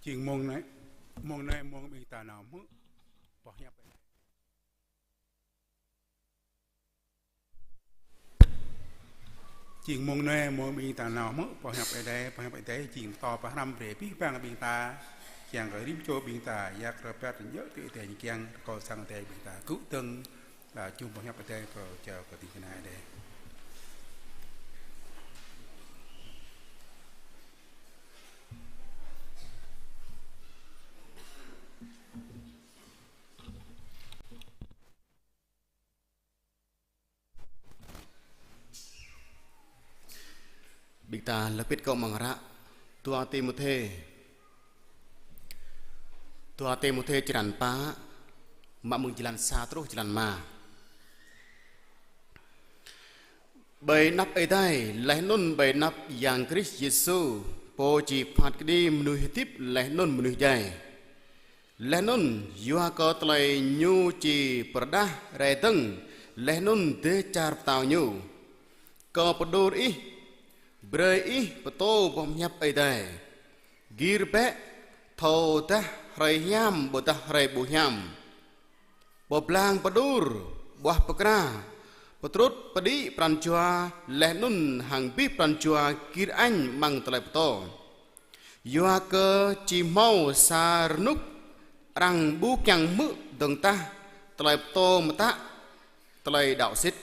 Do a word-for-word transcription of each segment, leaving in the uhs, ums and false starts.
Jing mông anai, mông anai mông ƀing ta nao hmư̆ boh hiăp Ơi Adai. Jing mông anai mông ƀing ta nao hmư̆ boh hiăp Ơi Adai, boh hiăp Ơi Adai jing pơtô pơhrăm brơi abih bang ƀing ta, kiăng kơ rĭm čô ƀing ta, yak rơbat djơ̆ tui Ơi Adai kiăng, rơkâo sang Ơi Adai ƀing ta gŭ dơ̆ng, la jum boh hiăp Ơi Adai kơ jao kơ ding kơna Ơi Adai. Ƀing ta lăp pĭt kơ amăng hră dua Timôthê. Dua Timôthê črăn pă, mă mơ̆ng jơlan sa truh jơlan rơma. Ƀơi anăp Ơi Adai, laih anŭn ƀơi anăp Yang Krist Yêsu, Pô či phat kơđi mơnuih hơdip laih anŭn mơnuih djai. Laih anŭn yua kơ tơlơi Ñu či pơrơđah rai dơ̆ng, laih anŭn dêh čar pơtao Ñu. Kâo pơđur ih, brơi ih pơtô boh hiăp Ơi Adai. Gir bĕ, thâo dah hrơi hiam ƀôdah hrơi ƀu hiam. Pơblang pơđur, ƀuah pơkra, pơtrut pơđĭ pran jua, laih anŭn hăng abih pran jua gir añ amăng tơlơi pơtô. Yua kơ či hmâo sa rơnŭk arăng ƀu kiăng hmư̆ dơ̆ng tah tơlơi pơtô mơtă tơlơi đaŏ sĭt.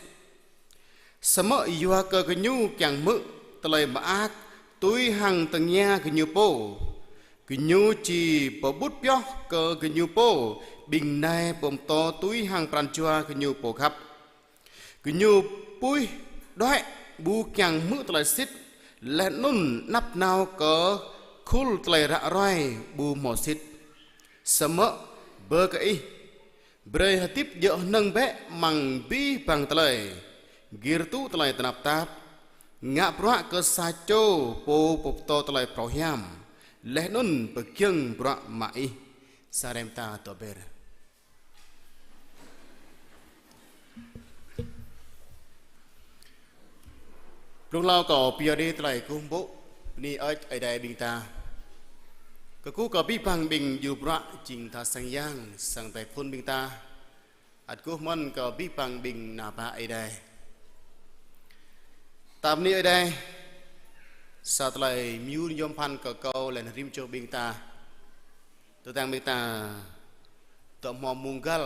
Samơ̆ yua kơ gơñu kiăng hmư̆ tơlơi mơak tui hăng tơngia gơñu pô, gơñu či pơƀut pioh kơ gơñu pô ƀing nai pơtô tui hăng pran jua gơñu pô khăp. Gơñu puih đuaĭ ƀu kiăng hmư̆ tơlơi sĭt, laih anŭn anăp nao kơ khul tơlơi ră ruai ƀu hmâo sĭt. Samơ̆ bơ kơ ih, brơi hơdip djơ̆ hơnơ̆ng bĕ amăng abih bang tơlơi, gir tŭ tơlơi tơnap tap, ngă bruă kơ sa čô pô pơtô tơlơi phrâo hiam, laih anŭn pơgiŏng bruă mă ih. Sa rem ta tơƀer. Blung hlâo kâo pơyơr đĭ tơlơi kơkuh pơpŭ bơni hơơč Ơi Adai ƀing ta. Kơkuh kơ abih bang ƀing djru bruă jing tha sang yang, sang Ơi Adai phŭn ƀing ta. Ăt kơkuh mơ̆n kơ abih bang ƀing ană bă Ơi Adai. Ta bơni Ơi Adai, sa tơlơi mơyun yom pơphan kơ kâo laih anŭn rĭm čô ƀing ta. Tơdang ƀing ta dŏ hmâo mông găl,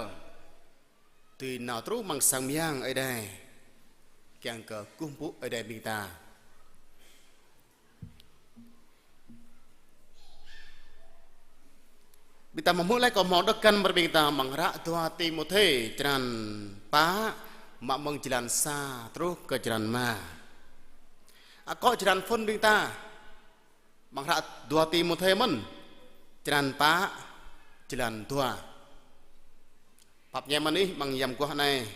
tui nao truh amăng sang mơyang Ơi Adai, kiăng kơ kơkuh pơpŭ Ơi Adai ƀing ta. Ƀing ta hmư̆ laih kâo hmâo đŏk găn brơi ƀing ta amăng hră dua Timôthê črăn pă, mă mơ̆ng jơlan sa truh kơ jơlan rơma. Akŏ jơlan phŭn ƀing ta, amăng hră dua Timôthê mơ̆n, črăn pă, jơlan dua. Pap ñe mơ̆n ih amăng yăm guah anai,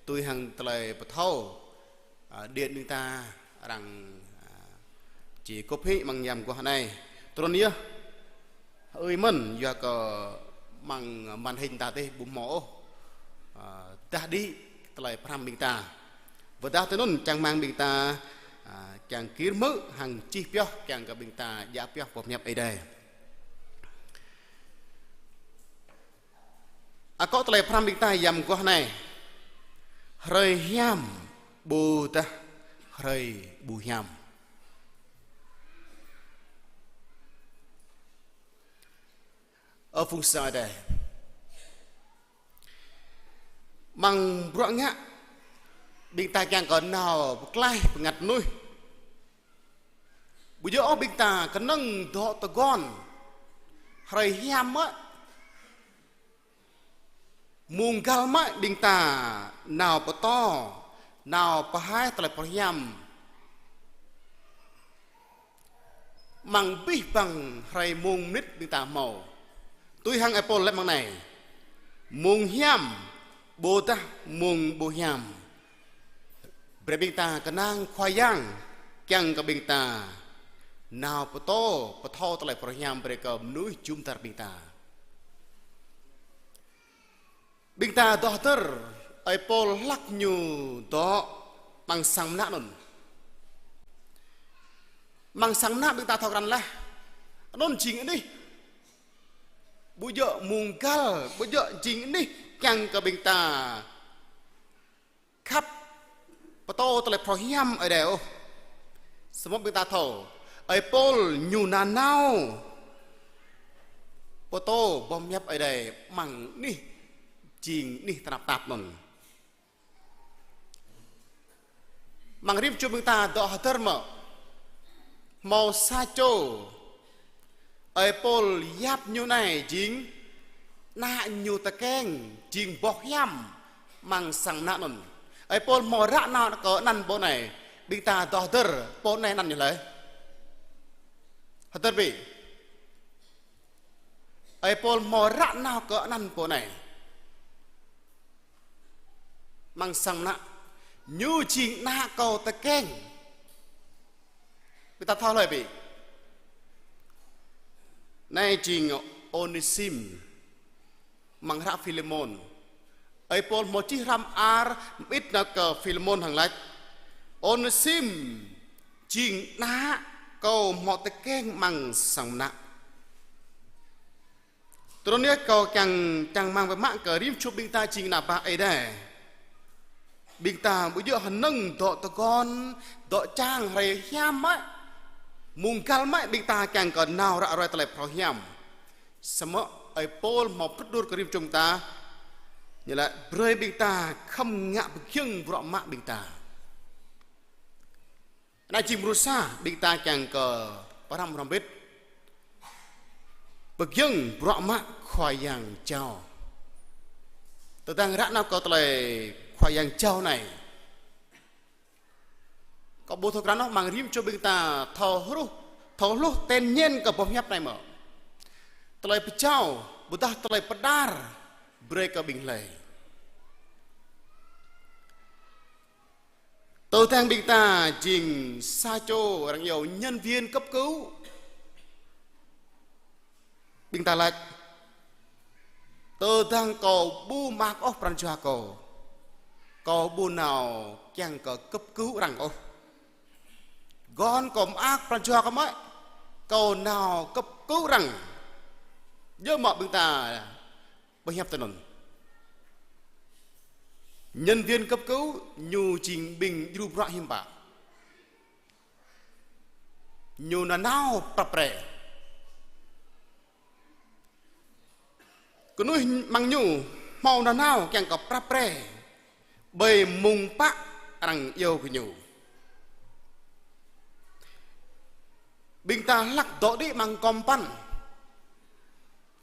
tui hăng tơlơi pơthâo, a, điện ƀing ta arăng, a, či kŭp hĭ amăng yăm guah anai. Trŭn yơh, hơi mơ̆n, yua kơ amăng màn hình ta tih ƀu hmâo ôh, a, dah đĭ tơlơi pơhrăm ƀing ta. Wơ̆t dah tui anŭn čang rơmang ƀing ta, a, kiăng gir hmư̆ hăng čih pioh kiăng kơ ƀing ta djă pioh boh hiăp Ơi Adai. Akŏ tơlơi pơhrăm ƀing ta yăm guah anai. Hrơi hiam ƀôdah hrơi ƀu hiam. Ơ phung sang Ơi Adai. Amăng bruă ngă, ƀing ta kiăng kơ nao pơklaih bơngăt mơnuih. Ƀu djơ̆ ôh ƀing ta kơnơ̆ng dŏ tơguan. Hrơi hiam mơ̆, mông găl mơ̆ ƀing ta nao pơtô, nao pơhaih tơlơi pơhiam. Amăng abih bang hrơi mông mơnit ƀing ta hmâo. Tui hăng ơi Pôl laĭ amăng anai. Mông hiam, ƀôdah mông ƀu hiam. Brơi ƀing ta kơnang Khua Yang, kiăng kơ ƀing ta nao pơtô, pơthâo tơlơi pơhiam brơi kơ mơnuih jum dar ƀing ta. Ƀing ta dŏ hơdơr, ơi Pôl hlak ñu dŏ amăng sang mơnă anŭn. Amăng sang mơnă ƀing ta thâo krăn laih. Anŭn jing anih ƀu djơ̆ mông găl, ƀu djơ̆ jing anih kiăng kơ ƀing ta khăp pơtô tơlơi phrâo hiam Ơi Adai ôh. Samơ̆ ƀing ta thâo, ơi Pôl ñu nanao pơtô boh hiăp Ơi Adai amăng anih jing anih tơnap tap anŭn. Amăng rĭm čô ƀing ta dŏ hơdơr mơ̆, hmâo sa čô ơi Pôl yap ñu anai jing ană ñu tơkeng, jing boh hiam amăng sang mơnă anŭn. Ơi Pôl hmâo ră nao kơ anăn pô anai, ƀing ta dŏ hơdơr pô anai anăn ñu hlơi? Hơdơr bĕ. Ơi Pôl hmâo ră nao kơ anăn pô anai amăng sang mơnă, ñu jing ană kâo tơkeng. Ƀing ta thâo hlơi bĕ? Anai jing Ônêsim amăng hră Philêmôn. Ơi Pôl hmâo čih hrăm ar mơit nao kơ Philêmôn hăng laĭ: Ônêsim jing ană kâo hmâo tơkeng amăng sang mơnă. Tui anŭn yơh kâo kiăng čang rơmang biă mă kơ rĭm čô ƀing ta jing ană bă Ơi Adai. Ƀing ta ƀu djơ̆ hơnơ̆ng dŏ tơguan, dŏ čang hrơi hiam mơ̆, mông găl mơ̆ ƀing ta kiăng kơ nao ră ruai tơlơi phrâo hiam. Samơ̆ ơi Pôl hmâo pơtrut kơ rĭm čô ƀing ta, ñu laĭ brơi ƀing ta khŏm ngă pơgiŏng bruă mă ƀing ta. Anai jing mrô sa ƀing ta kiăng kơ pơhrăm hrŏm hơbĭt. Pơgiŏng bruă mă Khua Yang jao. Tơdang ră nao kơ tơlơi Khua Yang jao anai, kâo ƀu thâo krăn ôh amăng rĭm čô ƀing ta thâo hluh, thâo hluh ten ñen kơ boh hiăp anai mơ̆. Tơlơi pơjao, ƀôdah tơlơi pơđar brơi kơ ƀing hlơi. Tơdang ƀing ta jing sa čô arăng iâu nhân viên cấp cứu, ƀing ta laĭ: Tơdang kâo ƀu mơak ôh pran jua kâo, kâo ƀu nao kiăng kơ cấp cứu arăng ôh. Giŏng kâo mơak pran jua kâo mơ̆, kâo nao cấp cứu arăng. Djơ̆ mơ̆ ƀing ta pơhiăp tui anŭn? Nhân viên cấp cứu ñu jing ƀing djru bruă hiư̆m pă? Ñu nanao prăp pre. Kơnuih amăng ñu hmâo nanao kiăng kơ prăp pre ƀơi mông pă arăng iâu kơ ñu. Ƀing ta hlak dŏ đĭ amăng kơmpăn.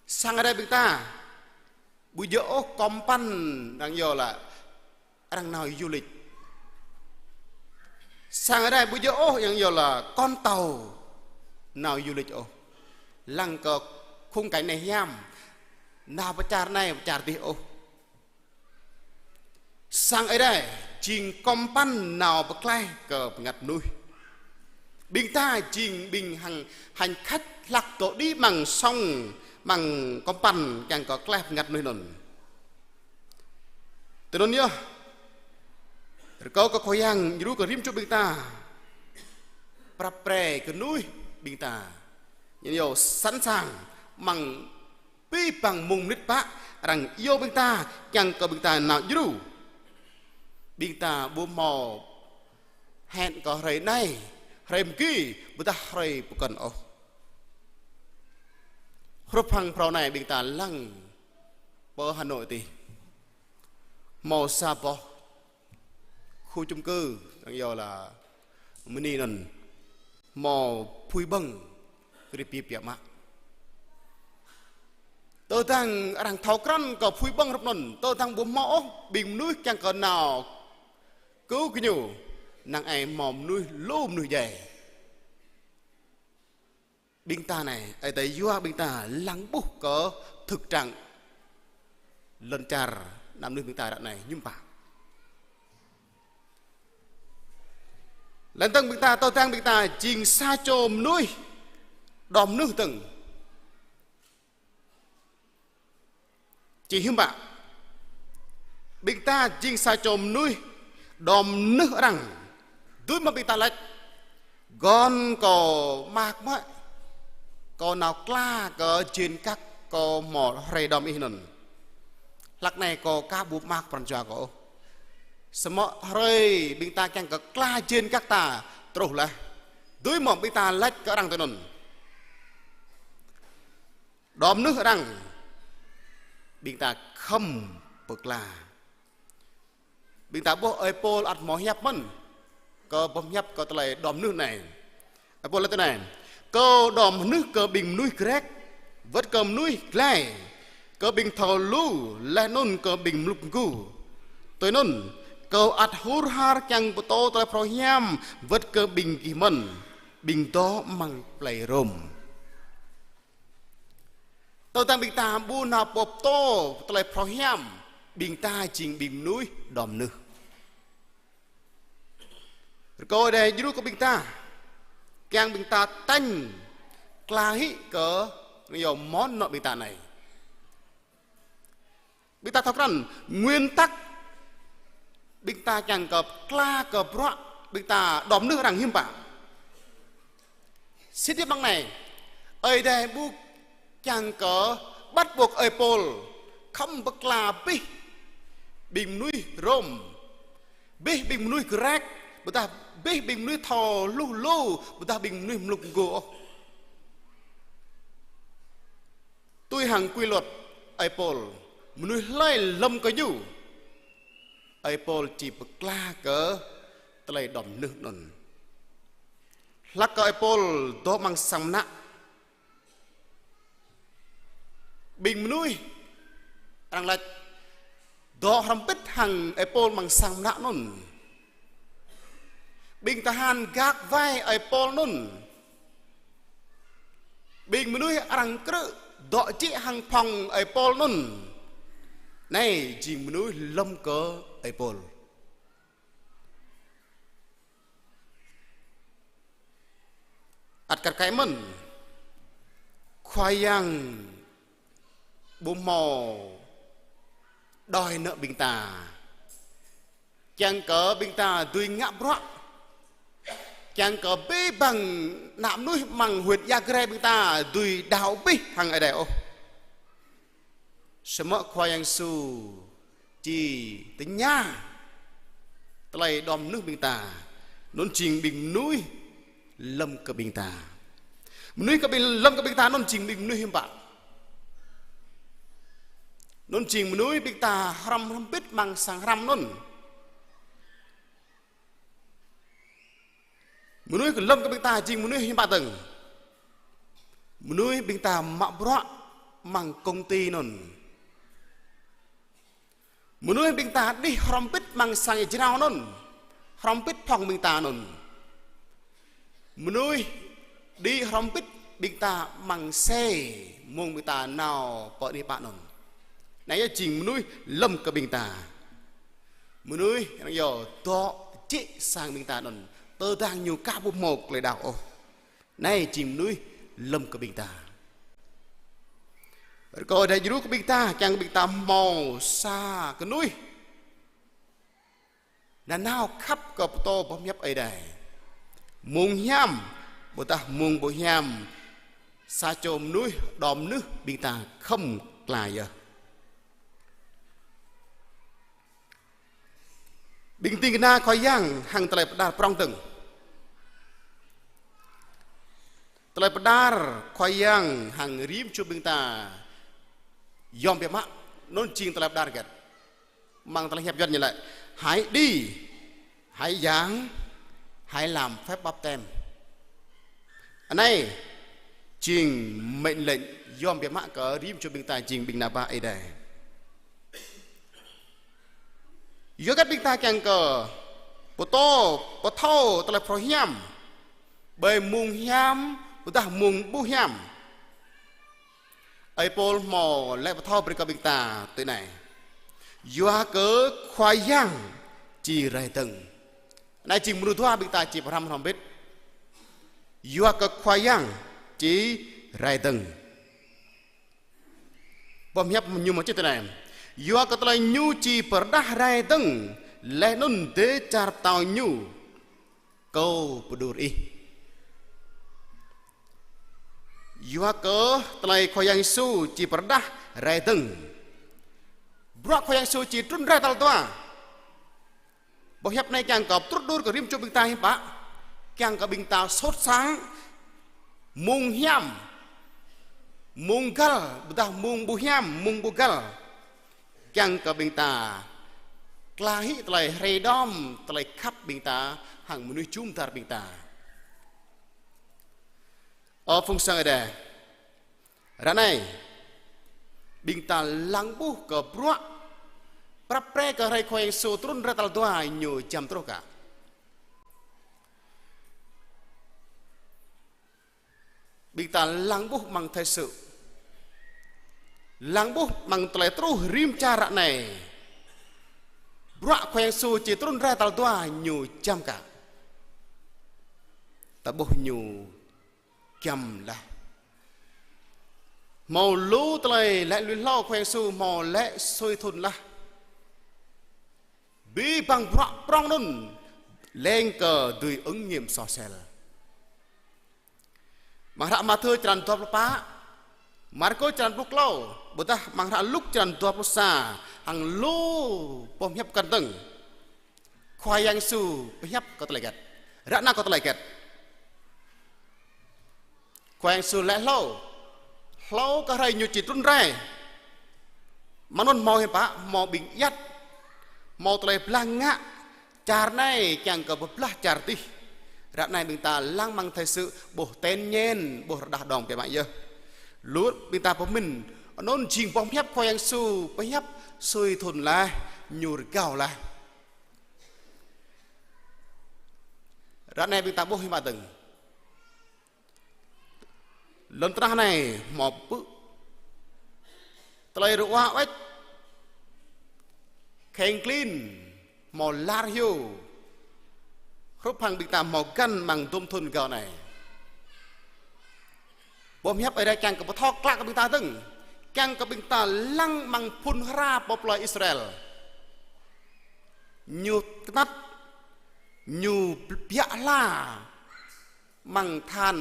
Sang Ơi Adai ƀing ta ƀu djơ̆ ôh kơmpăn arăng iâu lĕ arăng nao du lịch. Sang Ơi Adai ƀu djơ̆ ôh arăng iâu lĕ con tàu nao du lịch ôh. Lăng kơ khung cảnh anai hiam, nao pơ čar anai pơ čar adih ôh. Sang Ơi Adai jing kơmpăn nao pơklaih kơ bơngăt mơnuih. Ƀing ta jing ƀing hăng hành khách hlak dŏ đĭ amăng sông, amăng kơmpăn kiăng kơ klaih bơngăt mơnuih anŭn. Tui anŭn yơh, rơkâo kơ Khua Yang djru kơ rĭm čô ƀing ta prăp pre kơnuih ƀing ta, ñu iâu sẵn sàng amăng abih bang mông mơnit pă arăng iâu ƀing ta kiăng kơ ƀing ta nao djru. Ƀing ta ƀu hmâo hẹn kơ hrơi anai, hrơi mơgi, ƀôdah hrơi pơkŏn ôh. Hrup hăng phrâo anai ƀing ta lăng pơ Hà Nội adih, hmâo sa boh khu chung cư, arăng iâu lĕ mini anŭn, hmâo apui ƀơ̆ng, krip pip biă mă. Tơdang arăng thâo krăn kơ apui ƀơ̆ng hrup anŭn, tơdang ƀu hmâo ôh ƀing mơnuih kiăng kơ nao kơ gơñu, năng ai hmâo mơnuih lu mơnuih djai. Ƀing ta anai, Ơi Adai yua ƀing ta lăng ƀuh kơ thực trạng lŏn čar ană mơnuih ƀing ta ră anai hiư̆m pă. Lăng tơ̆ng ƀing ta, tơdang ƀing ta jing sa čô mơnuih, đom mơnuih tơ̆ng. Či hiư̆m pă? Ƀing ta jing sa čô mơnuih đom mơnuih arăng. Dưi mơ̆ ƀing ta laĭ: Giŏng kâo mơak mơ̆, kâo nao kla kơ jên kăk kâo hmâo hrơi đom ih anŭn. Hlăk anai kâo aka ƀu mă pran jua kâo ôh. Samơ̆ hrơi ƀing ta kiăng kơ kla jên gah ta truh laih. Dưi mơ̆ ƀing ta laĭ kơ arăng tui anŭn? Đom mơnuih arăng ƀing ta khŏm pơkla. Ƀing ta ƀuh ơi Pôl ăt hmâo hiăp mơ̆n kơ boh hiăp kơ tơlơi đom mơnuih anai. Ơi Pôl laĭ tui anai: Kâo đom mơnuih kơ ƀing mơnuih Grek, wơ̆t kơ mơnuih glai, kơ ƀing thâo lu, laih anŭn kơ ƀing mlŭk mgu. Tui anŭn, kâo ăt hur har kiăng pơtô tơlơi phrâo hiam wơ̆t kơ ƀing gih mơ̆n, ƀing dŏ amăng plei Rôm. Tơdang ƀing ta ƀu nao pơtô tơlơi phrâo hiam, ƀing ta jing ƀing mơnuih đom mơnuih. Rơkâo Ơi Adai djru kơ ƀing ta, kiăng ƀing ta tañ kla hĭ kơ nao yua mơ̆n nao ƀing ta anai. Ƀing ta thâo krăn nguyên tắc ƀing ta kiăng kơ kla kơ bruă ƀing ta đom mơnuih arăng hiư̆m pă. Sĭt biă mơ̆ng anai, Ơi Adai ƀu kiăng kơ bắt buộc ơi Pôl khŏm pơkla abih ƀing mơnuih Rôm, abih ƀing mơnuih Grek, ƀôdah abih ƀing mơnuih thâo lu lu, ƀôdah ƀing mơnuih mlŭk mgu ôh. Tui hăng quy luật ơi Pôl, mơnuih hlơi lŏm kơ ñu, ơi Pôl či pơkla kơ tơlơi đom mơnuih anŭn. Hlăk kơ ơi Pôl dŏ amăng sang mơnă, ƀing mơnuih arăng laĭ dŏ hrŏm hơbĭt hăng ơi Pôl amăng sang mơnă anŭn. Ƀing tơhan gak wai ơi Pôl anŭn. Ƀing mơnuih arăng krư̆ dŏ jĕ hăng phŏng ơi Pôl anŭn. Anai jing mơnuih lŏm kơ ơi Pôl. Ăt kar kaĭ mơ̆n, Khua Yang ƀu hmâo đòi nợ ƀing ta. Kiăng kơ ƀing ta dưi ngă bruă, kiăng kơ abih bang ană mơnuih amăng huyện Ia Grai ƀing ta dưi đaŏ abih hăng Ơi Adai ôh. Samơ̆ Khua Yang Yêsu či tơña tơlơi đom mơnuih ƀing ta, anŭn jing ƀing mơnuih lŏm kơ ƀing ta. Mơnuih kơ ƀing lŏm kơ ƀing ta anŭn jing ƀing mơnuih hiư̆m pă? Anŭn jing mơnuih ƀing ta hrăm hrŏm hơbĭt amăng sang hrăm anŭn. Mơnuih kơ lŏm kơ ƀing ta jing mơnuih hiư̆m pă dơ̆ng? Mơnuih ƀing ta mă bruă amăng công ty anŭn. Mơnuih ƀing ta đih hrŏm hơbĭt amăng sang jrao anŭn, hrŏm hơbĭt phŏng ƀing ta anŭn. Mơnuih đih hrŏm hơbĭt ƀing ta amăng xe, mơ̆ng ƀing ta nao pơ anih pă anŭn. Anai yơh jing mơnuih lŏm kơ ƀing ta. Mơnuih arăng yua dŏ jĕ sang ƀing ta anŭn, tơdang ñu aka ƀu hmâo tơlơi đaŏ ôh. Anai jing mơnuih lŏm kơ ƀing ta. Rơkâo Ơi Adai djru kơ ƀing ta, kiăng ƀing ta hmâo sa kơnuih nanao khăp kơ pơtô boh hiăp Ơi Adai. Mông hiam, ƀôdah mông ƀu hiam, sa čô mơnuih đom mơnuih ƀing ta khŏm kla yơh. Ƀing ding kơna Khua Yang hăng tơlơi pơđar prŏng dơ̆ng. Tơlơi pơđar Khua Yang hăng rĭm čô ƀing ta yom biă mă, anŭn jing tơlơi pơđar hơget? Amăng tơlơi hiăp Yuan ñu laĭ: Hãy đi, hãy giảng, hãy làm phép báp têm. Anai jing mệnh lệnh yom biă mă kơ rĭm čô ƀing ta jing ƀing ană bă Ơi Adai. Yua hơget ƀing ta kiăng kơ pơtô, pơthâo tơlơi phrâo hiam ƀơi mông hiam, ƀôdah mông ƀu hiam? Ơi Pôl hmâo laĭ pơthâo brơi kơ ƀing ta tui anai: Yua kơ Khua Yang či rai dơ̆ng. Anai jing mrô dua ƀing ta či pơhrăm hrŏm hơbĭt. Yua kơ Khua Yang či rai dơ̆ng. Boh hiăp ñu mơ̆ čih tui anai: Yua kơ tơlơi ñu či pơrơđah rai dơ̆ng, laih anŭn dêh čar pơtao ñu, kâo pơđur ih. Yua kơ tơlơi Khua Yang Yêsu či pơrơđah rai dơ̆ng. Bruă Khua Yang Yêsu či trŭn rai tal dua. Boh hiăp anai kiăng kơ pơtrŭt đur kơ rĭm čô ƀing ta hiư̆m pă. Kiăng kơ ƀing ta sốt sắng mông hiam, mông găl, ƀôdah mông ƀu hiam, mông ƀu găl. Kiăng kơ ƀing ta klă hĭ tơlơi hrei đom, tơlơi khăp ƀing ta hăng mơnuih jum dar ƀing ta. Ơ phung sang Ơi Adai, ră anai ƀing ta lăng ƀuh kơ bruă prăp pre kơ hrơi Khua Yang Yêsu trŭn rai tal dua ñu jăm truh kă. Ƀing ta lăng ƀuh amăng thời sự, lăng ƀuh amăng tơlơi truh rĭm čar ră anai. Bruă Khua Yang Yêsu či trŭn rai tal dua ñu jăm kă. Ta ƀuh ñu giăm laih. Hmâo lu tơlơi laĭ lui hlâo Khua Yang Yêsu hmâo laĭ sui thun laih. Abih bang bruă prŏng anŭn leng kơ dưi ứng nghiệm soh sel. Amăng hră Mathiơ črăn dua pluh pă, Markôs črăn pluh klâo, ƀôdah amăng hră Luk črăn dua pluh sa, hăng lu boh hiăp kăn tơ̆ng. Khua Yang Yêsu pơhiăp kơ tơlơi hơget? Ră anai kơ tơlơi hơget? Khua Yang Yêsu laĭ hlâo, hlâo kơ hrơi ñu či trŭn rai. Mơ̆ng anŭn hmâo hiư̆m pă, hmâo ƀing ayăt, hmâo tơlơi blah ngă, čar anai kiăng kơ pơblah čar adih. Ră anai ƀing ta lăng amăng thời sự ƀuh ten nhen, ƀuh rơđah đong biă mă yơh. Lu ƀing ta pơmĭn, anŭn jing boh hiăp Khua Yang Yêsu pơhiăp sui thun laih, ñu rơgao laih. Ră anai ƀing ta ƀuh hiư̆m pă dơ̆ng. Lŏn tơnah anai hmâo pơpư̆. Tơlơi rơua wĕč, kheng klin, hmâo lar hyu. Hrup hăng ƀing ta hmâo găn amăng dôm thun rơgao anai. Boh hiăp Ơi Adai kiăng kơ pơthâo klă kơ ƀing ta dơ̆ng. Kiăng kơ ƀing ta lăng amăng phŭn hra pơ plơi Israel. Ñu kơnăt, ñu biă hla amăng than,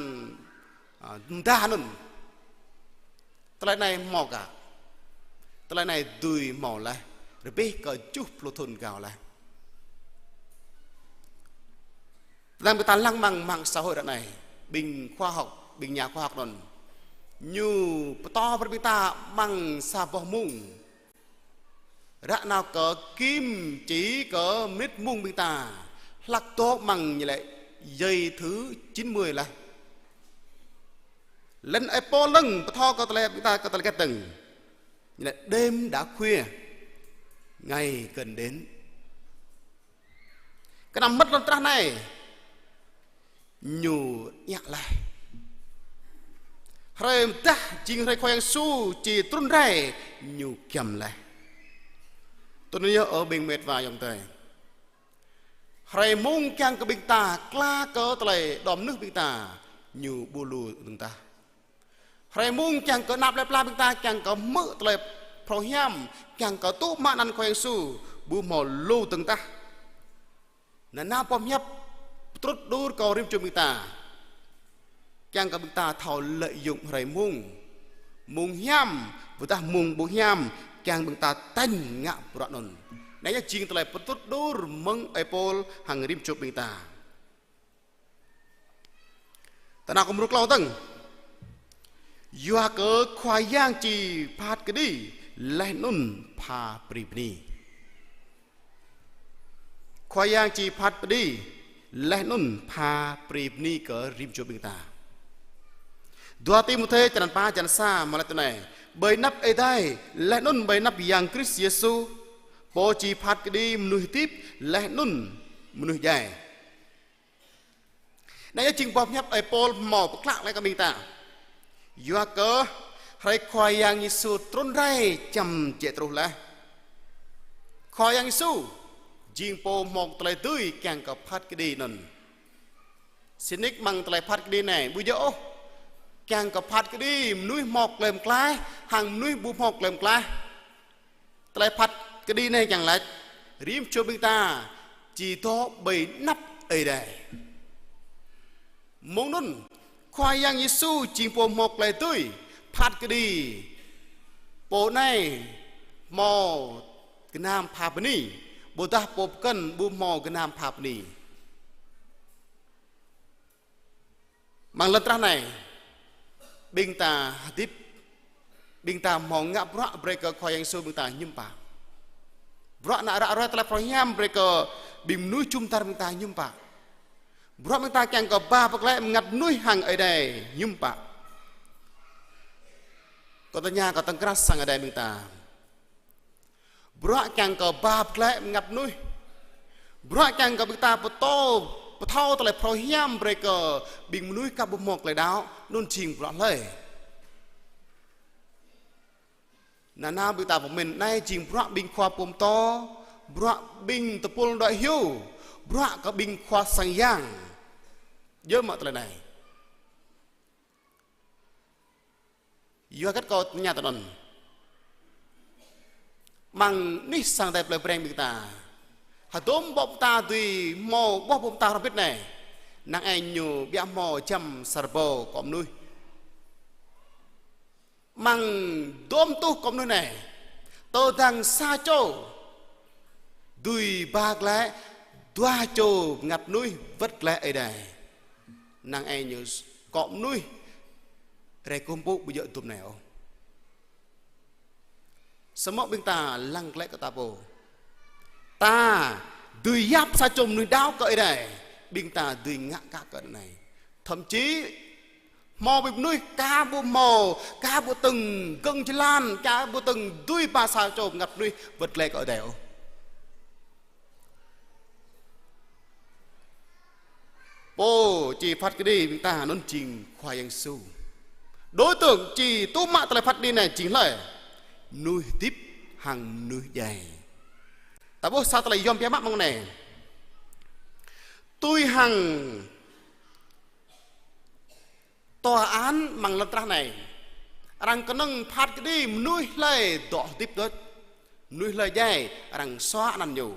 a, mơda anŭn. Tơlơi anai hmâo kă? Tơlơi anai dưi hmâo laih, rơbêh kơ tơjuh pluh thun rơgao laih. Tơdang ƀing ta lăng amăng mạng xã hội ră anai, ƀing khoa học, ƀing nhà khoa học anŭn, ñu pơtô brơi ƀing ta amăng sa boh mông. Ră anai kơ kim chỉ kơ mĭt mông ƀing ta hlak dŏ amăng ñu laĭ giây thứ chín mươi laih. Lĕ ơi Pôl lăng pơtô kơ tơlơi ƀing ta kơ tơlơi hơget dơ̆ng? Ñu laĭ đêm đã khuya, ngày gần đến. Kơnăm mơmŏt lŏn tơnah anai ñu ñă laih. Hrơi mơdah jing hrơi Khua Yang Yêsu či trŭn rai ñu giăm laih. Tui anŭn yơh ơ ƀing met wa ayŏng adơi. Hrơi mông kiăng kơ ƀing ta klă kơ tơlơi đom nưh ƀing ta ñu ƀu lu dơ̆ng tah. Hrơi mông kiăng kơ anăp lĕ pla ƀing ta kiăng kơ hmư̆ tơlơi phrâo hiam, kiăng kơ tŭ mă anăn Khua Yang Yêsu ƀu hmâo lu dơ̆ng tah. Anŭn boh hiăp pơtrŭt đur kơ rĭm čô ƀing ta. Kiăng kơ ƀing ta thâo lợi dụng hrơi mông, mông hiam, ƀôdah mông ƀu hiam, kiăng ƀing ta tañ ngă bruă anŭn. Anai yơh jing tơlơi pơtrŭt đur mơ̆ng ơi Pôl hăng rĭm čô ƀing ta. Ta nao kơ mrô klâo dơ̆ng. Yua kơ Khua Yang či phat kơđi, laih anŭn pha brơi bơni. Khua Yang či phat kơđi, laih anŭn pha brơi bơni kơ rĭm čô ƀing ta. Dua Timôthê črăn pă črăn sa hmâo laĭ tui anai: Ƀơi anăp Ơi Adai, laih anŭn ƀơi anăp Yang Krist Yêsu, Pô či phat kơđi mơnuih hơdip, laih anŭn mơnuih djai. Anai yơh jing boh hiăp ơi Pôl hmâo pơklă laĭ kơ ƀing ta. Yua kơ hrơi Khua Yang Yêsu trŭn rai čăm jĕ truh laih. Khua Yang Yêsu jing Pô hmâo tơlơi dưi kiăng kơ phat kơđi anŭn. Sĭt nik amăng tơlơi phat kơđi anai ƀu djơ̆ ôh kiăng kơ phat kơđi mơnuih hmâo tơlơi pơklaih hăng mơnuih ƀu hmâo tơlơi pơklaih. Tơlơi phat kơđi anai kiăng laĭ, rĭm čô ƀing ta či dŏ ƀơi anăp Ơi Adai. Mơ̆ng anŭn, Khua Yang Yêsu jing pô hmâo tơlơi dưi phat kơđi. Pô anai hmâo gơnam pha bơni, ƀôdah pô pơkŏn ƀu hmâo gơnam pha bơni. Amăng lŏn tơnah anai, ƀing ta hơdip, ƀing ta hmâo ngă bruă brơi kơ Khua Yang Yêsu ƀing ta hiư̆m pă. Bruă ană ră ruai tơlơi phrâo hiam brơi kơ ƀing mơnuih jum dar ƀing ta hiư̆m pă. Bruă ƀing ta kiăng kơ ba pơklaih mơngăt mơnuih hăng Ơi Adai hiư̆m pă. Kâo tơña kơ tơ̆ng krah sang Ơi Adai ƀing ta. Bruă kiăng kơ ba pơklaih mơngăt mơnuih. Bruă kiăng kơ ƀing ta pơtô, pơthâo tơlơi phrâo hiam brơi kơ ƀing mơnuih aka ƀu hmâo tơlơi đaŏ, anŭn jing bruă hlơi. Nanao ƀing ta pơmĭn anai jing bruă ƀing khua pơtô, bruă ƀing tơpul đuaĭ hyu, bruă kơ ƀing khua sang yang. Djơ̆ mơ̆ tơlơi anai? Yua hơget kâo tơña tui anŭn? Amăng anih sang Ơi Adai plei Breng ƀing ta, hơdôm ƀô̆ ƀing ta dưi hmâo ƀô̆ ƀing ta hrŏm hơbĭt anai. Năng ai ñu ƀiă hmâo giăm sa rơbâo akŏ mơnuih. Amăng hơdôm tuh akŏ mơnuih anai, tơdang sa čô dưi ba glaĭ, dua čô bơngăt mơnuih wơ̆t glaĭ Ơi Adai. Năng ai ñu akŏ mơnuih rai kơkuh pơpŭ ƀu djơ̆ hơdôm anai ôh. Samơ̆ ƀing ta lăng glaĭ kơ ta pô. Ta dưi yap sa čô mơnuih đaŏ kơ Ơi Adai, ƀing ta dưi ngă kơ kơ anai. Thậm chí hmâo ƀing mơnuih aka ƀu hmâo, aka ƀu tơ̆ng gơ̆ng jơlan, aka ƀu tơ̆ng dưi ba sa čô bơngăt mơnuih wơ̆t glaĭ kơ Ơi Adai ôh. Pô či phat kơđi ƀing ta anŭn jing Khua Yang Yêsu. Đối tượng či tŭ mă tơlơi phat kơđi anai jing hlơi? Mơnuih hơdip hăng mơnuih djai. Ta ƀuh sa tơlơi yôm biă mă amăng anai. Tui hăng tòa án amăng lŏn tơnah anai, arăng kơnơ̆ng phat kơđi mơnuih hlơi dŏ hơdip đôč, mơnuih hlơi djai arăng xóa anăn ñu.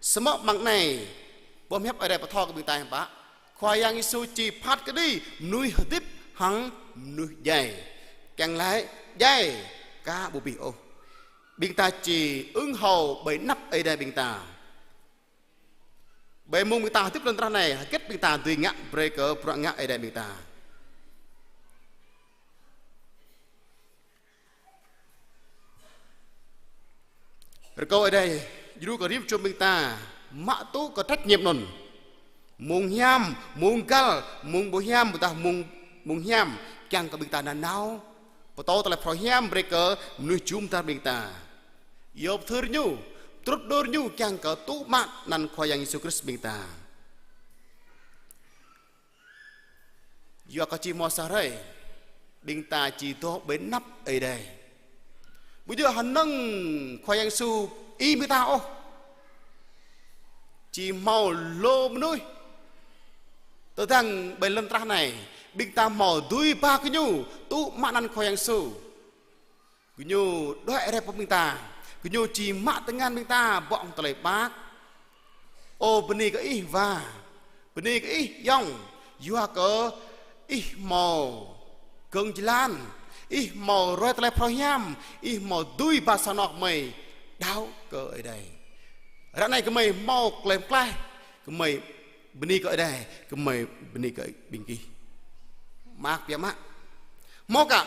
Samơ̆ amăng anai, boh hiăp Ơi Adai pơthâo kơ ƀing ta hiư̆m pă? Khua Yang Yêsu či phat kơđi mơnuih hơdip hăng mơnuih djai. Kiăng laĭ djai aka ƀu abih ôh. Ƀing ta či ứng hầu ƀơi anăp Ơi Adai ƀing ta. Ƀơi mông ƀing ta hơdip lŏn tơnah anai, hơget ƀing ta dưi ngă brơi kơ bruă ngă Ơi Adai ƀing ta. Rơkâo Ơi Adai djru kơ rĭm čô ƀing ta mă tŭ kơ trách nhiệm anŭn. Mông hiam, mông găl, mông ƀu hiam, ƀôdah mông, mông hiam, kiăng kơ ƀing ta nanao pơtô tơlơi phrâo hiam brơi kơ mơnuih jum dar ƀing ta. Iâu pơthưr ñu, pơtrŭt đur ñu kiăng kơ tŭ mă anăn Khua Yang Yêsu Krist ƀing ta. Yua kơ či hmâo sa hrơi, ƀing ta či dŏ ƀơi anăp Ơi Adai. Ƀu djơ̆ hơnơ̆ng Khua Yang Yêsu i ƀing ta ôh. Či hmâo lu mơnuih. Tơdang ƀơi lŏn tơnah anai, ƀing ta hmâo dưi ba gơñu tŭ mă anăn Khua Yang Yêsu. Gơñu đuaĭ rai pơ ƀing ta, gơñu či mă tơngan ƀing ta ƀơi tơlơi pap. Ơ, bơni kơ ih wa, bơni kơ ih ayŏng, yua kơ ih hmâo gơ̆ng jơlan, ih hmâo ruai tơlơi phrâo hiam, ih hmâo dưi ba sang anŏ gơmơi đaŏ kơ Ơi Adai. Ră anai gơmơi hmâo tơlơi pơklaih, gơmơi bơni kơ Ơi Adai, gơmơi bơni kơ ƀing gih. Mơak biă mă. Hmâo aka